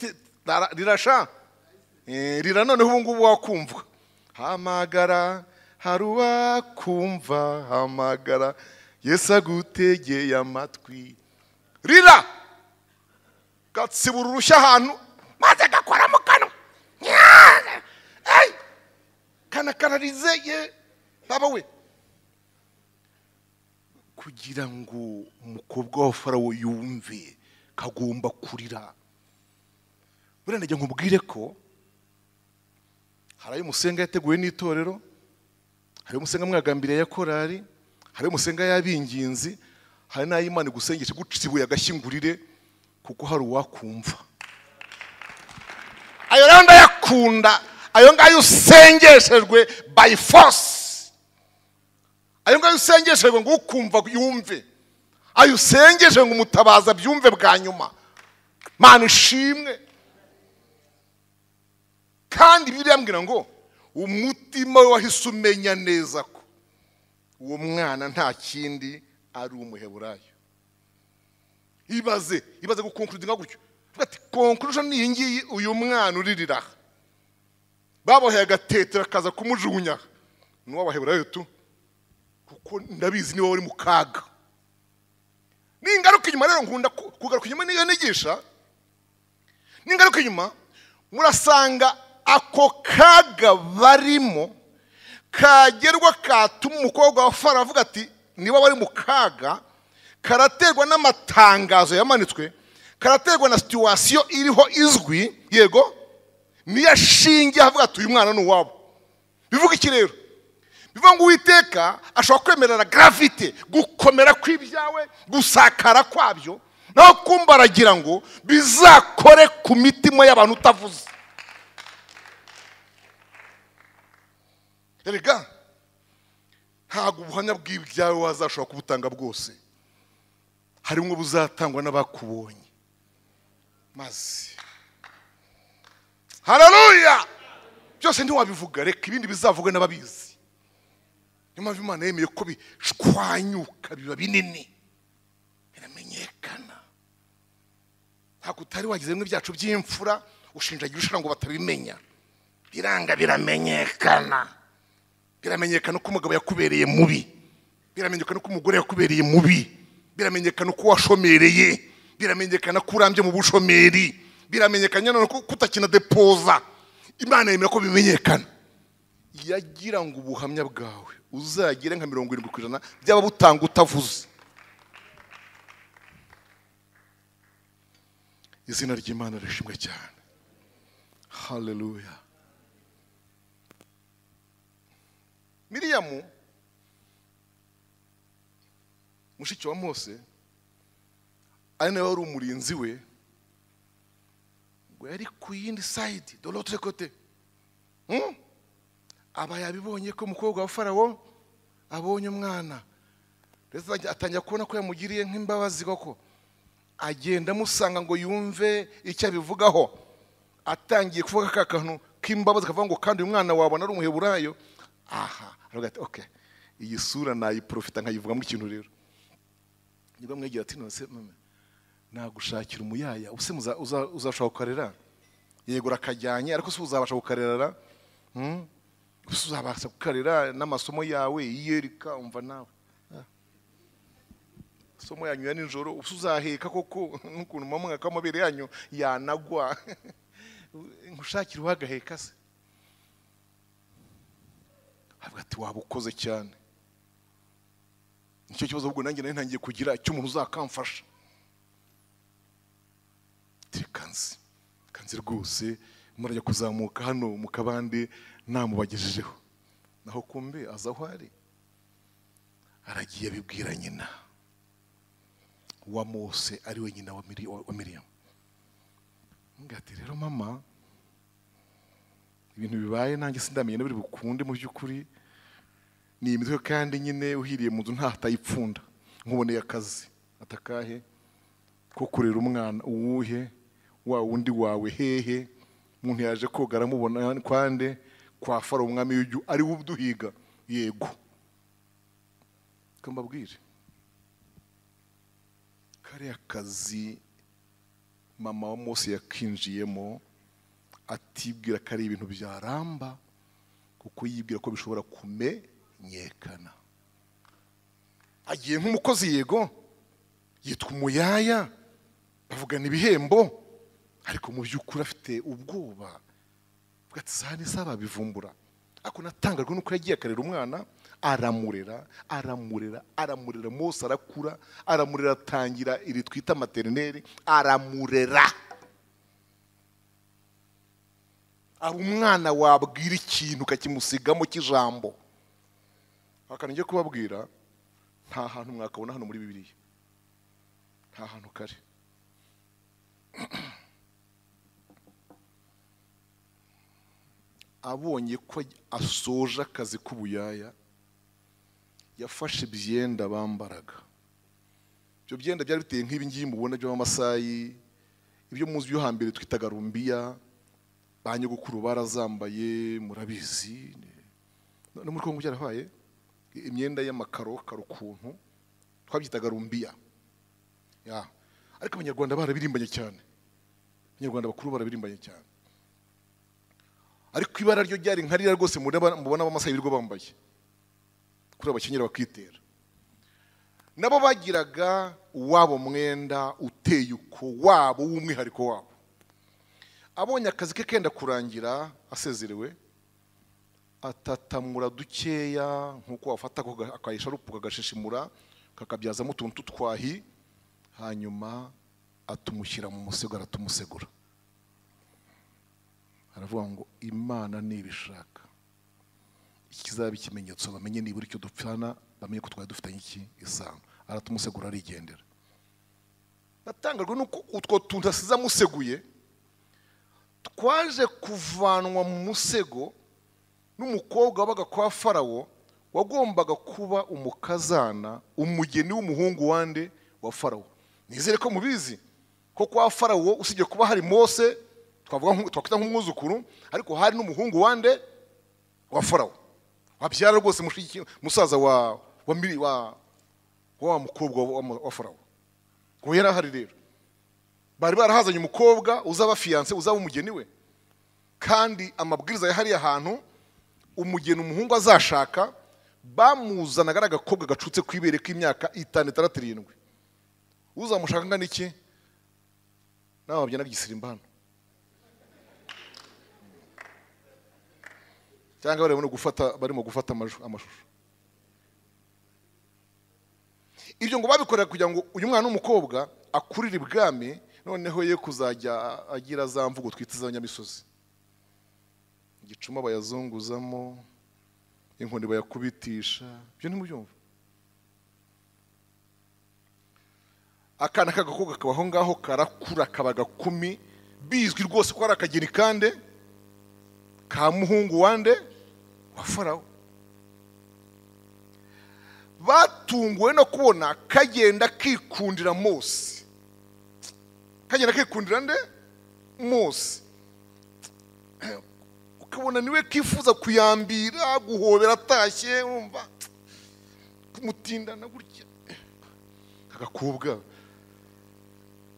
rirasha. Rira noneho ubu ngubu wakumva. Hamagara haruwa kumva, hamagara Yesu agutegeye amatwi. Rira gatsibura urushya ahantu maze gakora mu kanwa, kanakanarize ye baba we, kugira ngo umukobwa wa Farawo yumve kagomba kurira. Buriya najya nkubwire ko hari ayo musenga yateguwe n'itorero, hari umusenga mwagambiriye ya korari, hari umusenga y'abinginzi, hari n'ay'Imana igusengesha gucibuye agashyingurire kuko hari uwakumva. Ayo rero ndayakunda, ayo ngayo usengeshejwe by force, ayo ngayo usengeshejwe ngo ukumva yumve, ayo usengeshejwe ngo umutabaza byumve bwa nyuma. Mana ishimwe. Kandi Bibiliya mbwira ngo umutima we wahise umenya neza ko uwo mwana nta kindi ari umuheburayo. Ibaze gukonkurudinga gutyo, ati conclusion ni iyi ngiyi, uyu mwana uririra baboheye agatetera akaza kumujugunya ni uw'abaheburayo tu, kuko ndabizi niba wari mu kaga. Ningaruka inyuma rero, nkunda kugaruka inyuma niyo nigisha, ningaruka inyuma murasanga ako kaga barimo kagerwa katuma umukobwa wa Farawo avuga ati niba bari mu kaga, karaterwa n'amatangazo yamanitswe, karaterwa na situation iriho izwi, yego niyo ashingiye avuga ati uyu mwana ni uwabo. Bivuga iki rero? Bivuga ngo Uwiteka ashobora kwemerera gravite, gukomera kw'ibyawe, gusakara kwabyo, naho kumbaragira ngo bizakore ku mitima y'abantu utavuze. Erega ntabwo ubuhamya bw'ibyawe wazashobora kubutanga bwose, harimo buzatangwa n'abakubonye. Maze haleluya, byose ntiwabivuga, reka ibindi bizavuga n'ababizi. Niyo mpamvu Imana yemeye ko bishwanyuka biba binini, biramenyekana. Ntabwo utari wagize bimwe byacu by'imfura ushinjagira ushira ngo batabimenya, biranga biramenyekana. Biramenyekana ko umugabo yakubereye mubi, biramenyekana ko umugore yakubereye mubi, biramenyekana ko washomereye, biramenyekana ko urambye mu bushomeri, biramenyekana ko kutakina depoza. Imana yemera ko bimenyekana. Yagira ngo ubuhamya bwawe uzagire nka 70% byaba butanga utavuze. Izina ry'Imana rishimwe cyane. Haleluya. Miriyamu mushiki wa Mose, ari nawe wari umurinzi we, ngo yari ku yindi side, de l'autre côté. Aba yabibonye ko umukobwa wa Farawo abonye umwana, ndetse atangira kubona ko yamugiriye nk'imbabazi koko, agenda amusanga ngo yumve icyo abivugaho. Atangiye kuvuga ka kantu k'imbabazi kavuga ngo kandi uyu mwana wabona ari umuheburayo. Aha aravuga ati okay, iyi sura nayiprofita nkayivugamo ikintu. Rero niba mwegera ati none mama nagushakira umuyaya, ubuse uzashobora kukarera? Yego rakajyanye, ariko se uzabasha kukarera? Uzabasha kukarera n'amasomo yawe yiyerika? Umva nawe somo yanyu ya nijoro, ubuse uzaheka koko n'ukuntu mama akamabere yanyu yanagwa, nkushakira uwagaheka se? Avuga ati waba ukoze cyane. Nicyo kibazo ahubwo nanjye nari ntangiye kugira cy'umuntu uzakamfasha. Kanzi kanzi rwose murajya kuzamuka hano mu kabande namubagejejeho, naho kumbe aza aho ari aragiye abibwira nyina wa Mose, ari we nyina wa Miriyamu. Ngati rero mama, ibintu bibaye nanjye sindamenye n'ibiri bukunde mu by'ukuri, ni imitwe kandi nyine uhiriye mu nzu ntatayipfunda, nkuboneye akazi atakahe ko kurera umwana uwuhe wa wundi wawe hehe, umuntu yaje koga aramubona kwande kwa Farawo umwami w'ijuru ari we uduhiga. Yego kambabwire, kariya kazi mama wa Mose yakinjiyemo atibwira ko ari ibintu byaramba, kuko yibwira ko bishobora kumenyekana. Agiye nk'umukozi, yego yitwa umuyaya, bavugana ibihembo, ariko mu by'ukuri afite ubwoba bwati sani saba bivumbura. Ako natangajwe nuko yagiye akarera umwana, aramurera aramurera aramurera, Mose arakura, aramurera, atangira iri twita maternelle, aramurera. Aba umwana wabwira ikintu kakimusigamo cy'ijambo. Akantu ngiye kubabwira nta hantu mwakabona hano muri Bibiliya, nta hantu kare. Abonye ko asoje akazi k'ubuyaya, yafashe ibyenda bambaraga. Ibyo byenda byari biteye nk'ibi ngibi mubona by'Abamasayi, ibyo muzi byo hambere twitaga rumbiya, ba nyogokuru barazambaye, murabizi. No muri Kongo byarahaye imyenda y'amakaro karo ukuntu twabyitaga rumbiya. Ya, ariko Abanyarwanda barabirimbanye cyane, Abanyarwanda bakuru barabirimbanye cyane. Ariko ibara ryo ryari nka ririya rwose mubona Abamasayi birirwa bambaye, kuri abakenyera bakitera. Nabo bagiraga uwabo mwenda uteye uko wabo w'umwihariko wabo. Abonye akazi ke kenda kurangira, asezerewe, atatamura dukeya nkuko wafata akayisharupu kagashishimura kakabyazamo utuntu twahi, hanyuma atumushyira mu musego, aratumusegura. Aravuga ngo Imana nibishaka ikizaba ikimenyetso bamenye nibura icyo dupfana, bamenye ko twari dufitanye iki isano. Aratumusegura arigendera. Natangajwe nuko utwo tuntu asize amuseguye twaje kuvanwa mu musego n'umukobwa wabaga kwa Farawo, wagombaga kuba umukazana, umugeni w'umuhungu wande wa Farawo. Nizere ko mubizi ko kwa Farawo usibye kuba hari Mose twavuga twakwita nk'umwuzukuru, ariko hari n'umuhungu wande wa Farawo wabyara rwose mushiki musaza wa wa wa mukobwa wa Farawo. Ko yari ahari rero, bari barahazanye umukobwa uzaba fiancé, uzaba umugeni we. Kandi amabwiriza ya hariya hantu umugeni umuhungu azashaka bamuzanaga ari agakobwa gacutse kwibere k'imyaka 5, 6, 7. Uzamushaka ngana iki? Nawe wabyana gisirimba hano, cyangwa barimo gufata amashusho. Ibyo ngo babikorera kugira ngo uyu mwana w'umukobwa akurire ibwami, noneho ye kuzajya agira za mvugo twita z'abanyamisozi. Igicuma bayazunguzamo, inkoni bayakubitisha, ibyo ntimubyumva. Akana k'agakobwa kabaho ngaho karakura kaba gakumi, bizwi rwose ko ari akageni kande ka muhungu wande wa Farawo. Batunguwe no kubona kagenda kikundira Mose, kagenda kikundira nde? Mose. Ukabona niwe kifuza kuyambira, guhobera atashye, urumva kumutindana gutya agakobwa.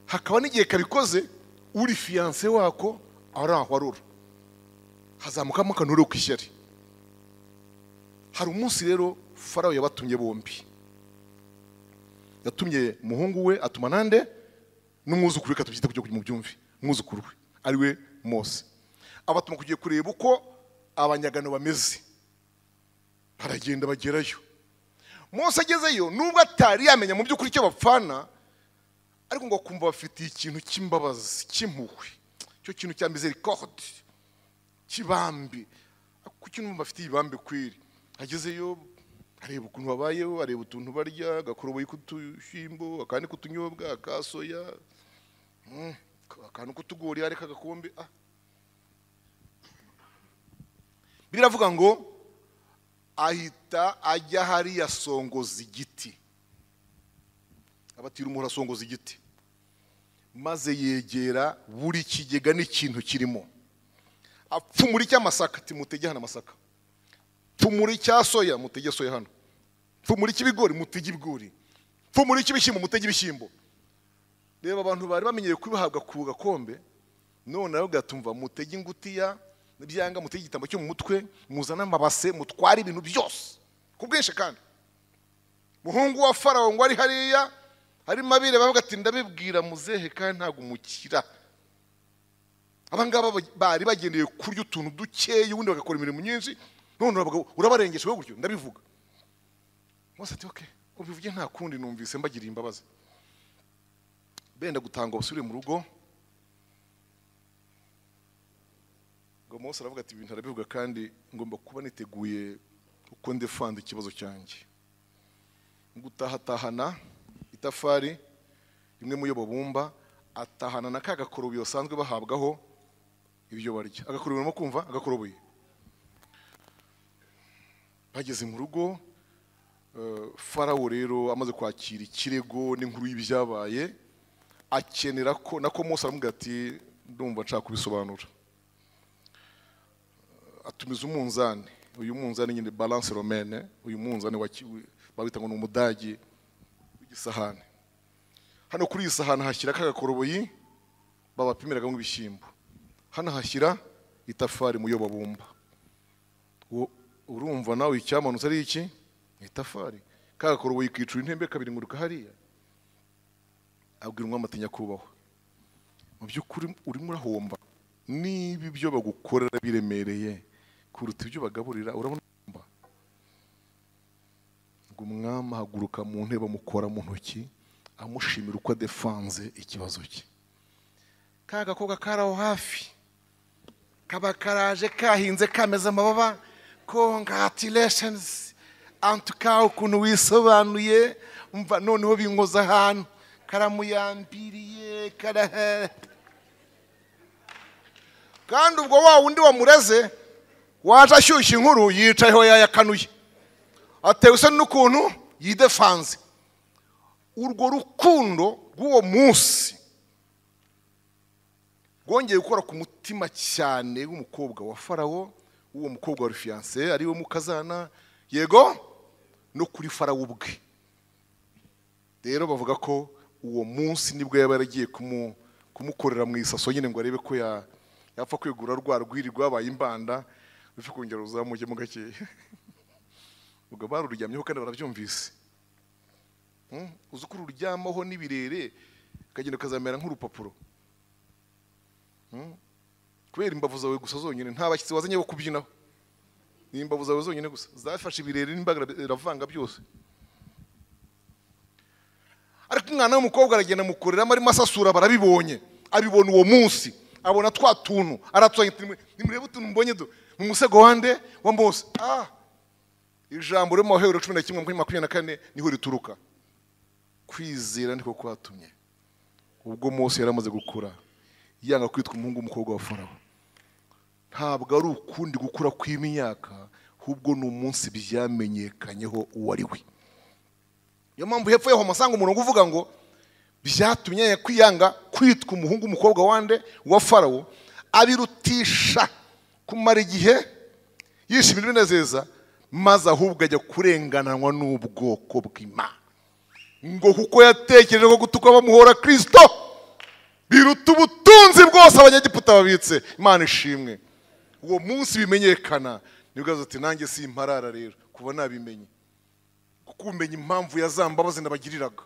Hakaba n'igihe kabikoze uri fiancé wako araho arura, hazamukamo akantu k'ishyari. Hari umunsi rero Farawo yabatumye bombi, yatumye muhungu we atuma nande n'umwuzukuru we, katubyita kujya mu byumvi, umwuzukuru we ari we Mose. Abatuma kugiye kureba uko abanyagano bameze. Baragenda bagerayo. Mose agezeyo, nubwo atari yamenya mu by'ukuri icyo bapfana, ariko ngo akumva bafitiye ikintu cy'imbabazi, cy'impuhwe, icyo kintu cya miséricorde, kibambi. Kuki numva bafitiye ibambe kwiri? Agezeyo areba ukuntu babayeho, areba utuntu barya, agakoroboyi k'utushyimbo, akandi k'utunyobwa, akasoya, akantu k'utugori, areka agakombe. Biravuga ngo ahita ajya hariya songoza igiti, abatira umuhoro asongoza igiti, maze yegera buri kigega n'ikintu kirimo, apfumura icy'amasaka ati mutege hano amasaka, pfumura icya soya mutege soya hano, pfumura icy'ibigori mutege ibigori, pfumura icy'ibishyimbo mutege ibishyimbo. Reba abantu bari bamenyereye kubihabwa ku gakombe, none nabo gatumva mutege ingutiya n'ibyanga, mutege igitambaro cyo mu mutwe, muzana amabase, mutware ibintu byose ku bwinshi. Kandi Muhungu wa Farawo ngo ari hariya harimo abire bavuga ati ndabibwira muzehe kandi ntago umukira. Abangaba bari bagendeye kurya utuntu dukeya ubundi bagakora imirimo myinshi, none urabarengesha wowe gutyo ndabivuga. Mose ati okay, ubivuge nta kundi, numvise mbagiriye imbabazi. Benda gutanga basubire mu rugo. Ngo Mose aravuga ati ibintu arabivuga kandi ngomba kuba niteguye uko ndefanda ikibazo cyanjye. Gutahatahana itafari imwe mu yo babumba, atahana na kagakorobuye basanzwe bahabwaho ibyo barya. Agakorobuye no kumva agakorobuye. Bageze mu rugo, Farawo rero amaze kwakira ikirego n'inkuru y'ibyabaye, akenera ko nako Mose aramubwira ati ndumva nshaka kubisobanura. Atumiza umunzani, uyu munzani nyine balance romaine, uyu munzani babita ngo ni umudagi w'igisahane. Hano kuri iyi sahani hashyira kagakoroboyi babapimiragamo ibishyimbo, hano hashyira itafari mu yo babumba. Urumva nawe icyamanutse ari iki? Itafari. Kagakoroboyi kicura intembe kabiri nguruka hariya. Abwira umwami ati nyakubahwa, mu by'ukuri urimo urahomba, niba ibyo bagukorera biremereye kuruta ibyo bagaburira urabona. Ngo umwami ahaguruka mu ntebe amukora mu ntoki, amushimira uko adefanze ikibazo cye. Ka gakobwa kari aho hafi kaba karaje kahinze kameze amababa, congratulations antuka ukuntu wisobanuye, umva noneho binkoza ahantu, karamuyambiriye karahe. Kandi ubwo wa wundi wamureze waje ashyushya inkuru yicayeho yayakanuye, atewe isoni n'ukuntu yidefanze. Urwo rukundo rw'uwo munsi rwongeye gukora ku mutima cyane w'umukobwa wa Farawo, uwo mukobwa wa fiancé ari we mukazana, yego no kuri Farawo ubwe. Rero bavuga ko uwo munsi nibwo yaba yaragiye kumukorera mu isaso nyine ngo arebe ko yapfa kwegura rwa rwiri rwabaye imbanda, rufi kongera ruzamuke mu gakeya. Ubwo baruryamyeho kandi barabyumvise. Uzi ko ururyamaho n'ibirere ukagenda ukazamera nk'urupapuro. Kubera imbavu zawe gusa zonyine, nta bashyitsi wazanye bo kubyinaho, ni imbavu zawe zonyine gusa zafashe ibirere n'imbaga iravanga byose. Ariko umwana w'umukobwa aragenda amukoreramo arimo asasura, barabibonye, abibona uwo munsi, abona twa tuntu aratwanya, nimurebe utuntu mbonye do mu musego wande wa Mose. Ijambo ryo mu Baheburayo 11:24 niho rituruka. Kwizera niko kwatumye ubwo Mose yaramaze gukura yanga kwitwa umuhungu w'umukobwa wa Farawo. Ntabwo ari ukundi gukura kw'imyaka, ahubwo ni umunsi byamenyekanyeho uwo ari we. Niyo mpamvu hepfo yaho masanga umurongo uvuga ngo byatumye kwiyanga kwitwa umuhungu w'umukobwa wande wa Farawo, abirutisha kumara igihe yishimira ibinezeza, maze ahubwo ajya kurengananwa n'ubwoko bw'Imana, ngo kuko yatekereje ko gutukwa bamuhora Kristo biruta ubutunzi bwose abanyegiputa babitse. Imana ishimwe. Uwo munsi bimenyekana nibwo ati nanjye simparara rero kuba nabimenye, kuko umenya impamvu ya za mbabazi nabagiriraga,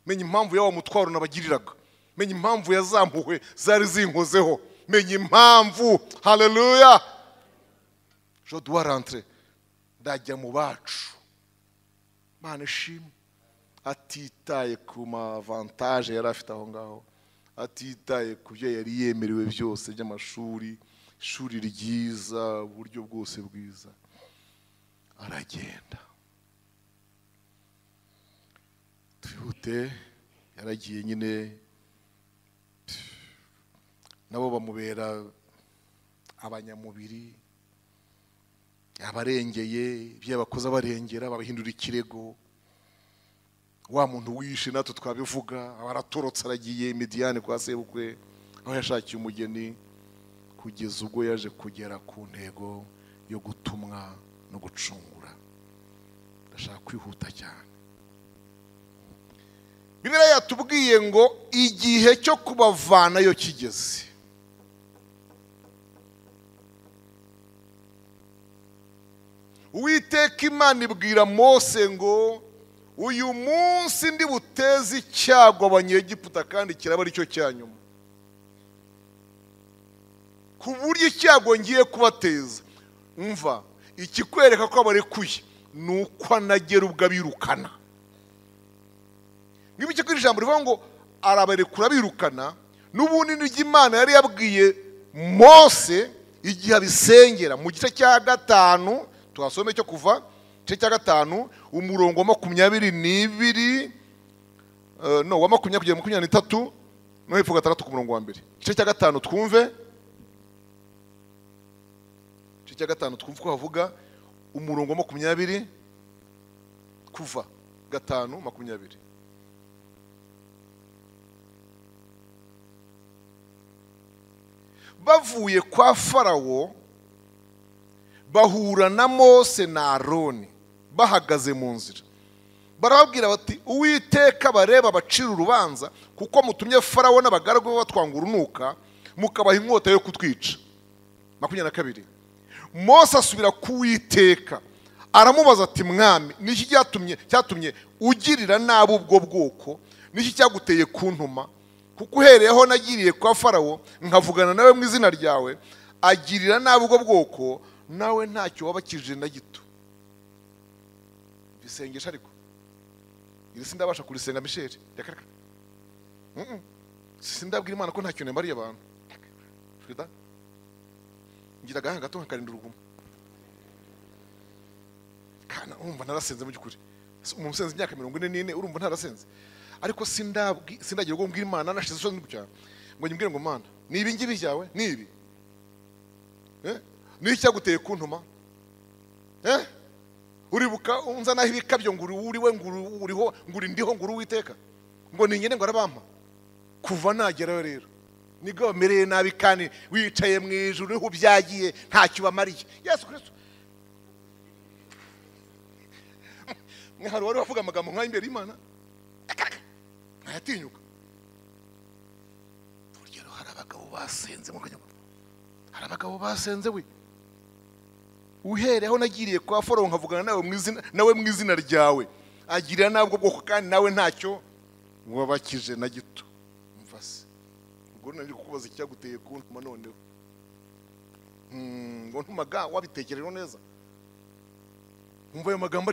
menya impamvu ya wa mutwaro nabagiriraga, menya impamvu ya za mpuhwe zari zinkozeho, menya impamvu. Haleluya. Je dois rentrer, ndajya mu bacu. Imana ishimwe. Atitaye ku mavantage yari afite aho ngaho, atitaye ku byo yari yemerewe byose by'amashuri, ishuri ryiza, uburyo bwose bwiza, aragenda. Twihute, yaragiye nyine, nabo bamubera abanyamubiri, abarengeye ibyo yabakoze abarengera, babahindura ikirego. Wa muntu wishe natwe twabivuga, abaratorotse aragiye Midiyani kwa sebukwe aho yashakiye umugeni, kugeza ubwo yaje kugera ku ntego yo gutumwa no gucungura. Ndashaka kwihuta cyane. Bibiliya yatubwiye ngo igihe cyo kubavanayo kigeze. Uwiteka Imana ibwira Mose ngo Uyu munsi ndi buteze icyago abanyegiputa kandi kiraba aricyo cya nyuma. Ku buryo icyago ngiye kubateza. Umva, ikikwereka ko abarekuye nuko anagera ubwo abirukana. Ngibike ko ijambo rivuga ngo arabarekura birukana, n'ubundi n'ibyo Imana yari yabwiye Mose igihe abisengera mu gice cya 5, twasome cyo kuva igice cya 5 umurongo wa 22 no wa 20 kugera 23 no hepfo 6 ku murongo wa mbere. Igice cya 5 twumve. Igice cya 5 twumve ko havuga umurongo wa 20 kuva 5:20. Bavuye kwa Farawo bahura na Mose na Aroni bahagaze mu nzira, barababwira bati Uwiteka bareba bacira urubanza kuko mutumye Farawo n'abagaragu be batwanga urunuka mukabaha inkota yo kutwica. 22 Mose asubira ku Uwiteka aramubaza ati mwami, niki cyatumye ugirira nabi ubwo bwoko? Niki cyaguteye kuntuma? Kuko uhereyeho nagiriye kwa Farawo nkavugana nawe mu izina ryawe, agirira nabi ubwo bwoko, nawe ntacyo wabakije na gito. Bisengesha ariko iri sindabasha kurisenga Michel, reka reka. Sindabwira Imana ko ntacyo nemariye abantu. Frida ngira agahanga gato nkakarinda urugumo. Kana umva narasenze mu byukuri. Umuntu usenze imyaka 44 urumva ntarasenze. Ariko sindagira ubwo mbwira Imana nashize isoni cyane ngo nyimbwire ngo Mana ni ibi ngibi byawe ni ibi, ni icyaguteye kuntuma, uribuka unzanaho ibikabyo ngo uriwe ngo uriho ngo uri ndiho ngo uri Uwiteka ngo ni nyine ngo arabampa. Kuva nagerayo rero nibwo bamereye nabi kandi wicaye mu ijuru uriho byagiye ntacyo bamariye. Yesu Kristo hari wari wavuga amagambo nk'ayo imbere y'Imana ntayatinyuka. Burya hari abagabo basenze mu kanyama, hari abagabo basenze we. Uhereho nagiriye kwa Farawo nkavugana nawe mu izina, nawe mu izina ryawe, agirira nabwo bwoko kandi nawe ntacyo wabakije na gito. Mvase ubwo nari kukubaza icyaguteye kuntuma noneho ngo ntumaga wabitekereje neza. Umva ayo magambo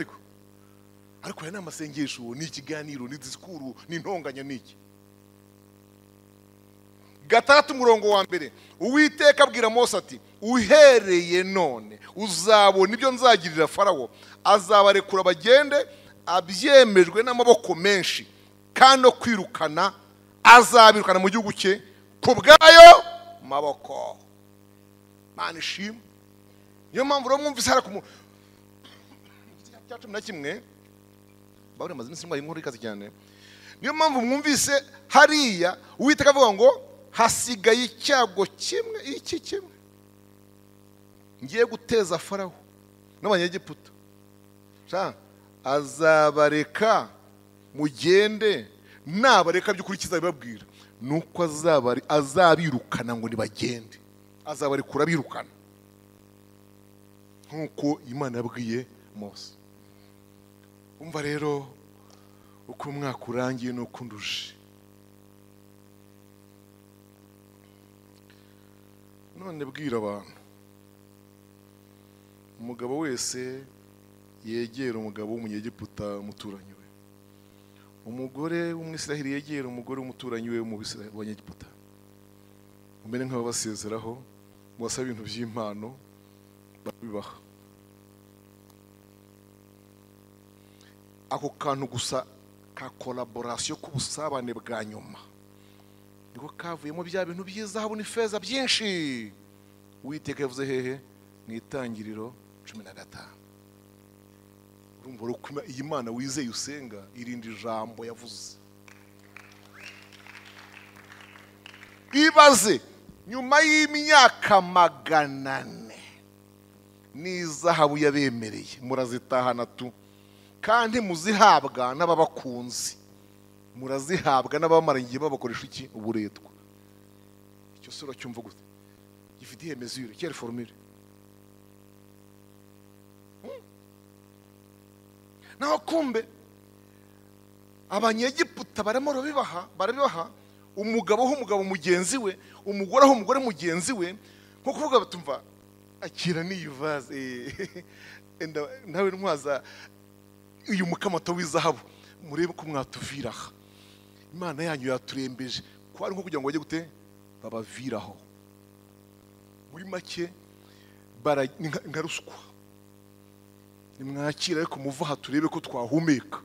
ariko aya ni amasengesho, ni ikiganiro, ni disikuru, ni intonganya, ni iki. 6 umurongo wa mbere, Uwiteka abwira Mose ati uhereye none uzabona ibyo nzagirira Farawo, azabarekura bagende abyemejwe n'amaboko menshi, kandi no kwirukana azabirukana mu gihugu cye ku bwayo maboko. Mana ishimwe. Niyo mpamvu rero mwumvise hara ku cya 11 bari amaze iminsi ndwaye inkuru ikaze cyane. Niyo mpamvu mwumvise hariya Uwiteka avuga ngo hasigaye icyago kimwe, iki kimwe ngiye guteza Farawo n'abanyegiputa, azabareka mugende, nabareka by'ukuri kizabibabwira nuko azabirukana ngo nibagende, azabarekura birukana nkuko Imana yabwiye Mose. Umva rero uko umwaka urangiye nuko nduje. None bwira abantu, umugabo wese yegera umugabo w'umunyegiputa umuturanyi we, umugore w'umwisiraheli yegera umugore w'umuturanyi we mu Banyegiputa, umere nk'ababasezeraho mubasaba ibintu by'impano babibaha. Ako kantu gusa ka collaboration k'ubusabane bwa nyuma niko kavuyemo bya bintu by'izahabu n'ifeza byinshi Uwiteka yavuze hehe? Mu Itangiriro 15. Urumva rukuma iyi Mana wizeye usenga irindi jambo yavuze. Ibaze nyuma y'imyaka 400 n'izahabu yabemereye murazitahana tu, kandi muzihabwa n'ababakunzi, murazihabwa n'abamara igihe babakoresha iki? Uburetwa. Icyo sura cyumva gute? Gifite iyihe mesure? Quelle formule? Naho kumbe Abanyegiputa barimo barabibaha umugabo aho umugabo mugenzi we, umugore aho umugore mugenzi we, nko kuvuga batumva akira n'iyi vase nawe ntwaza uyu mukamato w'izahabu, murebe ko mwatuvira aha, Imana yanyu yaturembeje. Ko ari nko kugira ngo bajye gute babaviraho. Muri make nka ruswa, nimwakira ariko muva aha turebe ko twahumeka,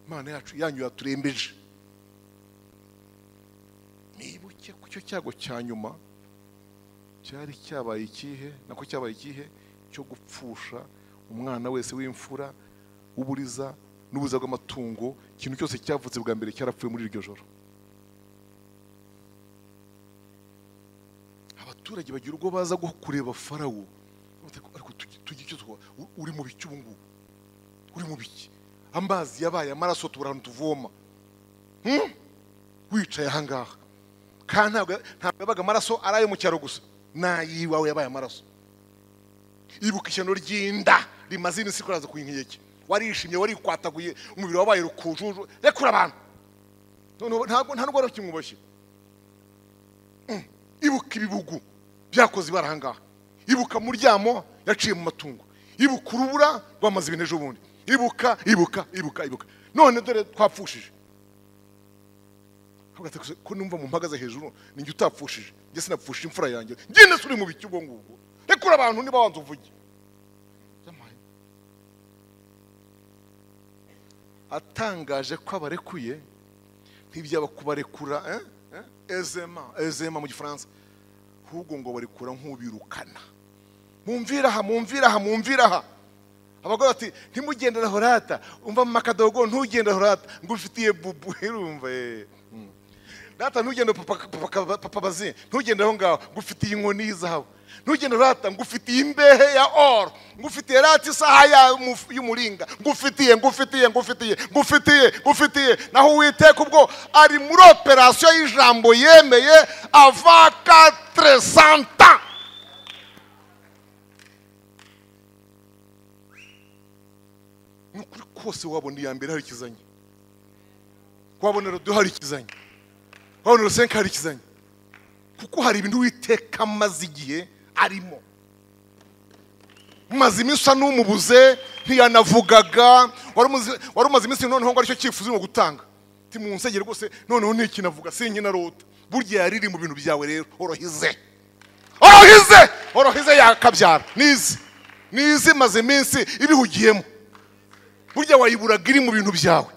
Imana yacu yanyu yaturembeje. Nibuke ku cyo cyago cya nyuma cyari cyabaye ikihe, nako cyabaye ikihe cyo gupfusha umwana wese w'imfura, uburiza n'ubuza bw'amatungo, ikintu cyose cyavutse bwa mbere cyarapfuye muri iryo joro. Abaturage bagira ubwo baza kureba Farawo, ariko tujye icyo uri mu biki ubu ngubu, uri mu biki? Amazi yabaye amaraso, tubura ahantu tuvoma. Wicaye aha ngaha, kandi ntabwo yabaga amaraso ari ayo mu cyaro gusa, n'ayiwawe yabaye amaraso. Ibuka ishyano ry'inda rimaze iminsi kuraza ku inkeke, warishimye, warikwataguye, umubiri wabaye rukujuju, rekura abantu. Ntabwo nta ndwara kimwubashye. Ibuka ibibugu byakoze ibara aha ngaha, ibuka muryamo yaciye mu matungo, ibuka urubura rwamaze ibintu ejo bundi, ibuka ibuka ibuka ibuka, none dore twapfushije. Ko numva mu mpagaze hejuru ninjye utapfushije, njye sinapfushije imfura yanjye, njye suri mu biki ubwo ngubwo. Rekura abantu niba wanze uvuge. Atangaje ko abarekuye, ntibyaba kubarekura ezema mu Gifaransa, ahubwo ngo barekura nk'ubirukana. Mumvira aha, mumvira aha, mumvira aha. Abagore bati ntimugendera horata, umva mu makadogo ntugende horata, ngufitiye bubu irumva data ntugende papa bazi, ntugende aho ngaho ngufitiye inkoni y'izahabu, ntugende rata ngufitiye imbehe ya or, ngufitiye rata isaha y'umuringa, ngufitiye ngufitiye ngufitiye ngufitiye ngufitiye. Naho Uwiteka ubwo ari muri operasiyo y'ijambo yemeye ava 400 ans. Nukuri kose wabona iya mbere hari ikizanye, wabona rodo hari ikizanye, wabona rosenka hari ikizanye, kuko hari ibintu Uwiteka amaze igihe arimo. Maze iminsi usa n'umubuze, ntiyanavugaga, wari umaze iminsi noneho ngo aricyo cyifuzo urimo gutanga, ti mu nsengero rwose noneho ntikinavuga sinkinarota. Burya yariri mu bintu byawe rero, orohize orohize orohize yakabyara nize nize, maze iminsi ibihugiyemo, burya wayiburaga iri mu bintu byawe,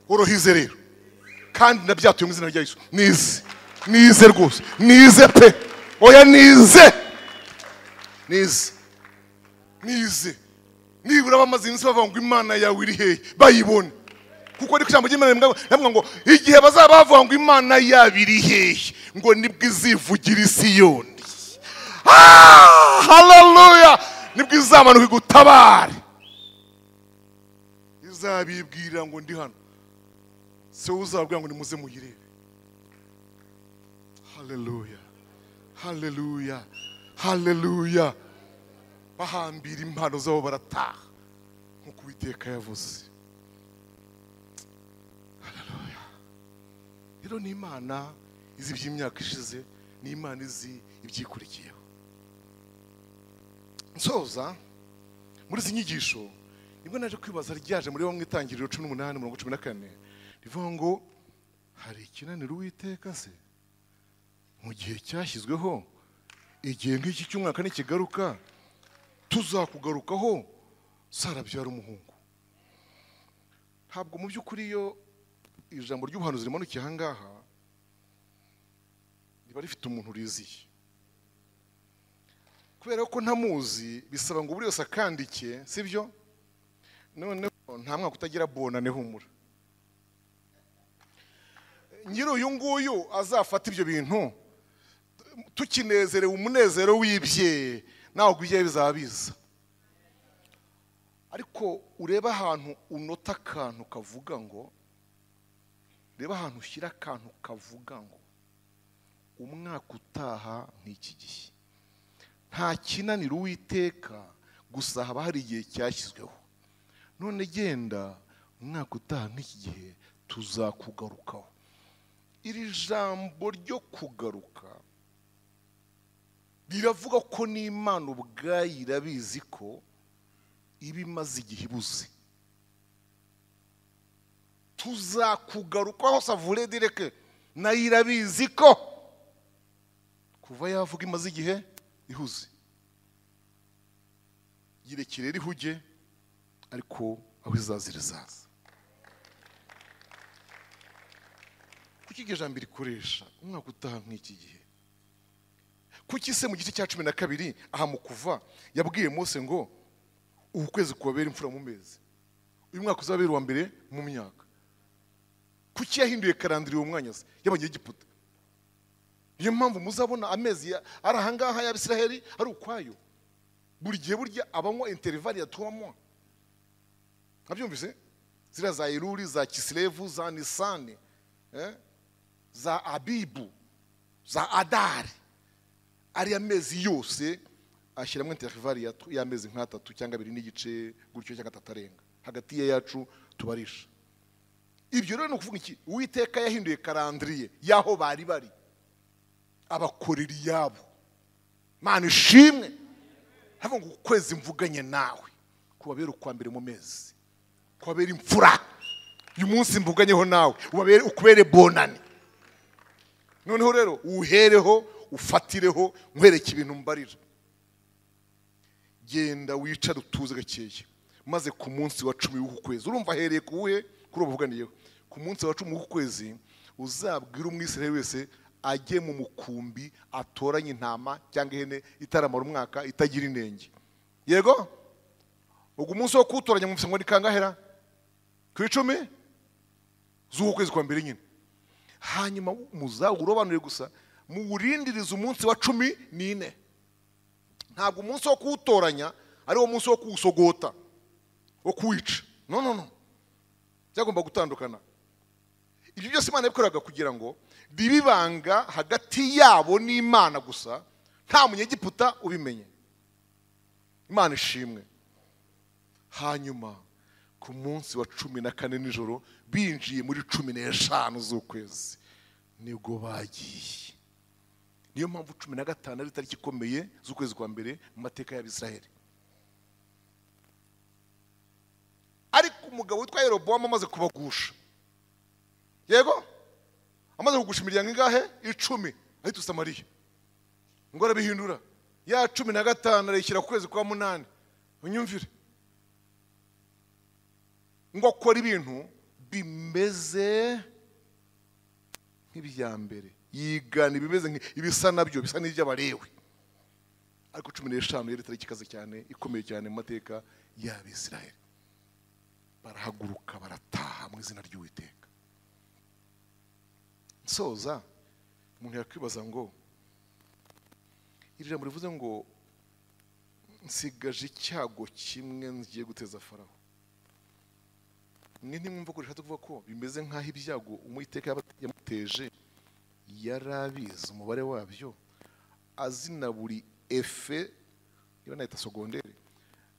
orohize rero. Kandi nabyatuye mu izina rya Yesu, nize nize rwose, nize pe, oya nize nize nize. Nibura bamaze iminsi bavuga ngo Imana yawe iri hehe, bayibone. Kuko ariko ijambo ry'Imana rivuga ngo igihe bazaba bavuga ngo Imana yabo iri hehe, ngo nibwo izivugira i Siyoni. Haleluya! Nibwo izamanuka igutabare, izabibwira ngo ndi hano, se uzabwira ngo nimuze muyirebe. Haleluya, haleluya, haleluya. Bahambira impano zabo barataha nkuko Uwiteka yavuze. Haleluya. Rero ni Imana izi iby'imyaka ishize, ni Imana izi ibyikurikiyeho. Nsoza muri izi nyigisho nibwo naje kwibaza ryaje muri bamwe itangiriro 18:14 rivuga ngo hari ikinaniro Uwiteka se mu gihe cyashyizweho, igihe nk'iki cy'umwaka nikigaruka tuzakugarukaho Sara abyara umuhungu. Ntabwo mu by'ukuri iyo ijambo ry'ubuhanuzi rimanukiye aha ngaha riba rifite umuntu uriziye, kubera ko ntamuzi bisaba ngo buri wese akandike, sibyo? Noneho nta mwaka utagira bonane humura, nyiri uyu nguyu azafata ibyo bintu tukinezerewe umunezero w'ibye, nawe ibye bizaba biza. Ariko ureba ahantu unota akantu kavuga ngo, reba ahantu ushyira akantu kavuga ngo umwaka utaha nk'iki gihe nta kinanira Uwiteka, gusa haba hari igihe cyashyizweho. None genda umwaka utaha nk'iki gihe Tuzakugarukaho. Iri jambo ryo kugaruka riravuga ko n'Imana ubwayo irabizi ko iba imaze igihe ibuze. Tuzakugarukaho, ça voulait dire que nayo irabizi ko kuva yavuga imaze igihe ihuze. Yirekere rihuge, ariko aho izazira izaza. Kuki iryo jambo rikoresha umwaka utaha nk'iki gihe? Kuki se mu gice cya 12 aha mu Kuva yabwiye Mose ngo uku kwezi kubabera imfura mu mezi, uyu mwaka uzabera uwa mbere mu myaka? Kuki yahinduye karandiri uwo mwanya se y'Abanyegiputa? Niyo mpamvu muzabona amezi ari ahangaha y'Abisiraheli ari ukwayo. Buri gihe burya abanywa intervalle ya 3 mois. Nkabyumvise? Ziriya za Eluli, za Kisilevu, za Nisani, za Abibu, za Adari, ari amezi yose ashyiramo intervalle y'amezi nk'atatu cyangwa 2.5 gutyo cyangwa 3 arenga hagati ya yacu tubarisha. Ibyo rero ni ukuvuga iki? Uwiteka yahinduye karandiriye y'aho bari bari, abakorera iyabo. Mana ishimwe. Havuga ngo ukwezi mvuganye nawe kubabera ukwa mbere mu mezi, kubabera imfura. Uyu munsi mvuganyeho nawe ubabere, ukubere bonane. Noneho rero uhereho, ufatireho, nkwereke ibintu mbarira. Genda wicare utuze gakeya, maze ku munsi wa 10 w'uku kwezi, urumva ahereye kuwuhe? Kuri ubu buganiyeho. Ku munsi wa 10 w'uku kwezi uzabwira Umwisirayeli wese ajye mu mukumbi atoranye intama cyangwa ihene itaramara umwaka itagira inenge. Yego? Ubwo umunsi wo kuwutoranya mufise ngo ni kangahera? Ku 10 z'uku kwezi kwa mbere nyine. Hanyuma muzawurobanure gusa, muwurindirize umunsi wa 14. Ntabwo umunsi wo kuwutoranya ari wo munsi wo kuwusogota, wo kuwica. No, no, no. Byagomba gutandukana. Ibyo byose Imana yabikoraga kugira ngo bibibanga hagati yabo n'Imana gusa, nta munyegiputa ubimenye. Imana ishimwe. Hanyuma ku munsi wa 14 nijoro binjiye muri 15 z'ukwezi nibwo bagiye. Niyo mpamvu 15 ari itariki ikomeye z'ukwezi kwa mbere mu mateka y'Abisiraheli. Ariko umugabo witwa Yerobowamu amaze kubagusha, yego, amaze kugusha imiryango ingahe? 10 ahita Samariya, ngo arabihindura ya 15 arayishyira ku kwezi kwa 8. Unyumvire ngo akora ibintu bimeze nk'ibya mbere, yigana ibimeze ibisa nabyo, bisa n'iby'Abalewi. Ariko 15 yari itariki ikaze cyane, ikomeye cyane mu mateka y'Abisiraheli. Barahaguruka barataha mu izina ry'Uwiteka. Nsoza, umuntu yakwibaza ngo iri jambo rivuze ngo nsigaje icyago kimwe ngiye guteza Farawo, mwe ntimwumva ko rishatse kuvuga ko bimeze nk'aho ibyago Uwiteka yamuteje yarabizi umubare wabyo, azi na buri efe, niba nahita sogondere,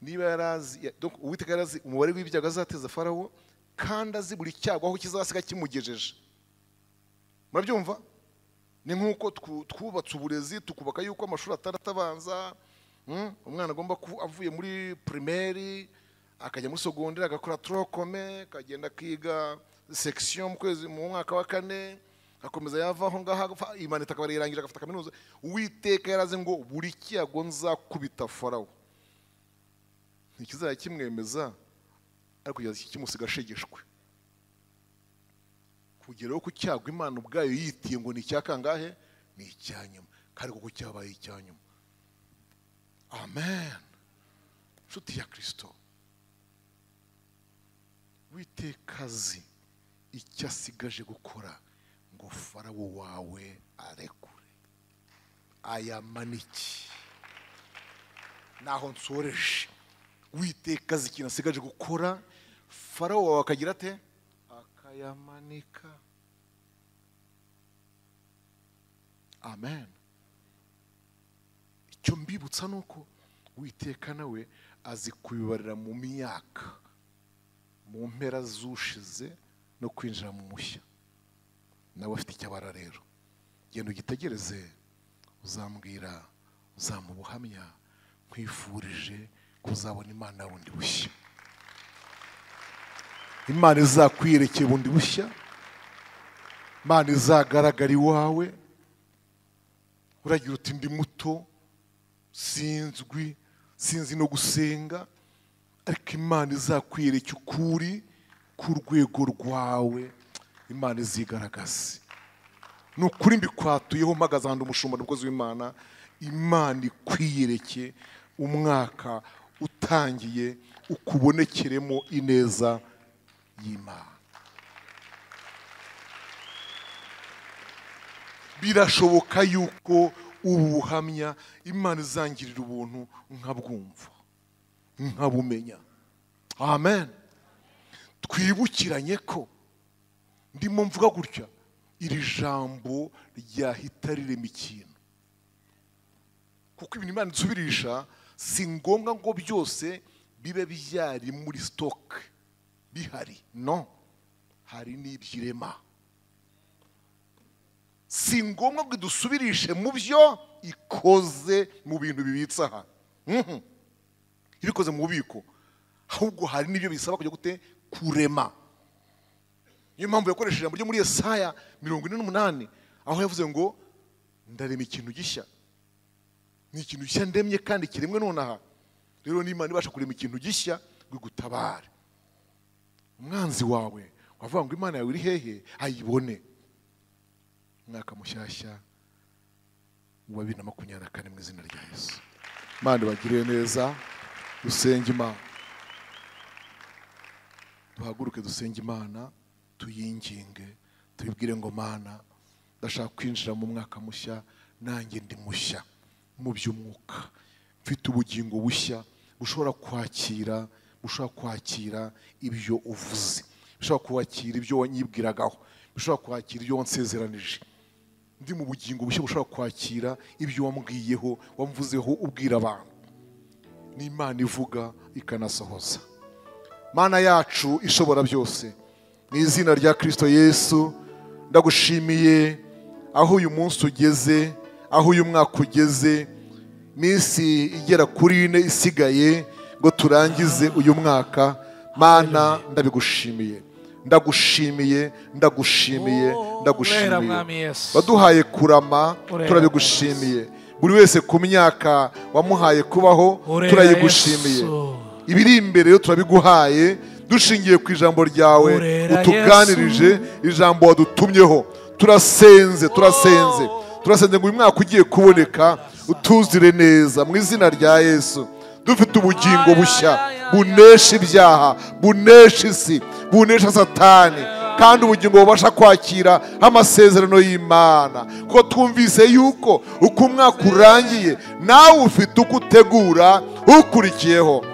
niba yarazi, donc Uwiteka yarazi umubare w'ibyago azateza Farawo, kandi azi buri cyago aho kizasiga kimugejeje. Murabyumva? Ni nk'uko twubatse uburezi, tukubaka yuko amashuri 6 abanza, umwana agomba kuba avuye muri primaire akajya muri secondaire agakora tronc commun, akagenda akiga section mu kwezi mu mwaka wa 4, akomeza yava aho ngaho imanita akaba yarangije agafata kaminuza. Uwiteka yarazi ngo buri cyago nzakubita Farawo ntikizajya kimwemeza, ariko kugeza kimusiga ashegeshwe. Kugeraho ku cyago Imana ubwayo yitiye ngo ni icya kangahe? Ni icya nyuma. Kandi koko cyabaye icya nyuma. Amen. Nshuti ya Kristo, Uwiteka azi icyo asigaje gukora ngo Farawo wawe arekure ayamanike. Naho nsoreje, Uwiteka azi ikintu asigaje gukora, Farawo wawe akagira ate? Akayamanika. Amen. Icyo mbibutsa nuko Uwiteka nawe azi kubibarira mu myaka, mu mpera z'ushize no kwinjira mu mushya. Nawe afite icyo abara rero, genda ugitegereze, uzambwira, uzamuha ubuhamya. Nkwifurije kuzabona Imana bundi bushya. Imana izakwiyerekeye bundi bushya, Imana izagaragara iwawe. Uragira uti ndi muto, sinzwi, sinzi no gusenga, ariko Imana izakwiyereka ukuri ku rwego rwawe, Imana izigaragaze. Ni ukuri mbikwatuyeho mpagaze ahantu umushumba n'umukozi w'Imana, Imana ikwiyereke umwaka utangiye ukubonekeremo ineza y'Imana. Birashoboka yuko ubu buhamya Imana izangirira ubuntu nkabwumva, nkabumenya. Amen. Twibukiranye ko ndimo mvuga gutya, iri jambo ryahita rirema ikintu, kuko ibintu Imana isubirisha si ngombwa ngo byose bibe byari muri stock bihari, no, hari n'ibyirema. Si ngombwa ngo idusubirishe mu byo ikoze mu bintu bibitse aha, ibikoze mu bubiko, ahubwo hari n'ibyo bisaba kujya gute kurema. Niyo mpamvu yakoresheje ijambo ryo muri Yesaya 48, aho yavuze ngo ndarema ikintu gishya. Ni ikintu gishya ndemye kandi kiremwe nonaha. Rero n'Imana ibasha kurema ikintu gishya ngo igutabare. Umwanzi wawe wavuga ngo Imana yawe iri hehe, ayibone. Umwaka mushyashya wa 2024 mu izina rya Yesu. Imana ibagirire neza. Dusenge Imana, duhaguruke dusenge Imana, tuyinginge, tubibwire ngo Mana, ndashaka kwinjira mu mwaka mushya, nanjye ndi mushya mu by'umwuka, mfite ubugingo bushya bushobora kwakira, bushobora kwakira ibyo uvuze, bushobora kwakira ibyo wanyibwiragaho, bushobora kwakira ibyo wansezeranije. Ndi mu bugingo bushya bushobora kwakira ibyo wambwiyeho, wamvuzeho, ubwira abantu. N'Imana ivuga ikanasohoza. Mana yacu ishobora byose, mu izina rya Kristo Yesu, ndagushimiye aho uyu munsi ugeze, aho uyu mwaka ugeze, minsi igera kuri 4 isigaye ngo turangize uyu mwaka. Mana ndabigushimiye, ndagushimiye, ndagushimiye, ndagushimiye. Waduhaye kurama, turabigushimiye. Buri wese ku myaka wamuhaye kubaho, turayigushimiye. Ibiri imbere yo turabiguhaye, dushingiye ku ijambo ryawe utuganirije, ijambo wadutumyeho. Turasenze, turasenze, turasenze ngo uyu mwaka ugiye kuboneka utuzire neza mu izina rya Yesu. Dufite ubugingo bushya bunesha ibyaha, bunesha isi, bunesha Satani, kandi ubugingo bubasha kwakira amasezerano y'Imana. Kuko twumvise yuko uko umwaka urangiye nawe ufite uko utegura ukurikiyeho.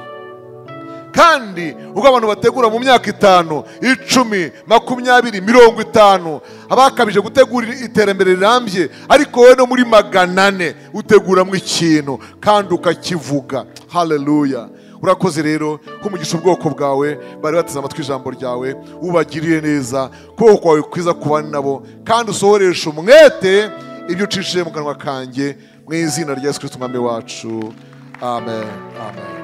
Kandi ubwo abantu bategura mu myaka 5, 10, 20, 50, abakabije gutegura iterambere rirambye, ariko wowe no muri 400 uteguramo ikintu kandi ukakivuga. Haleluya. Urakoze rero kumugisha ubwoko bwawe bari bateze amatwi ijambo ryawe, ubagirire neza, kuboko kwawe kwiza kubana nabo, kandi usohoreshe umwete ibyo ucishije mu kanwa kanjye, mu izina rya Yesu Kristo Umwami wacu. Amen. Amen.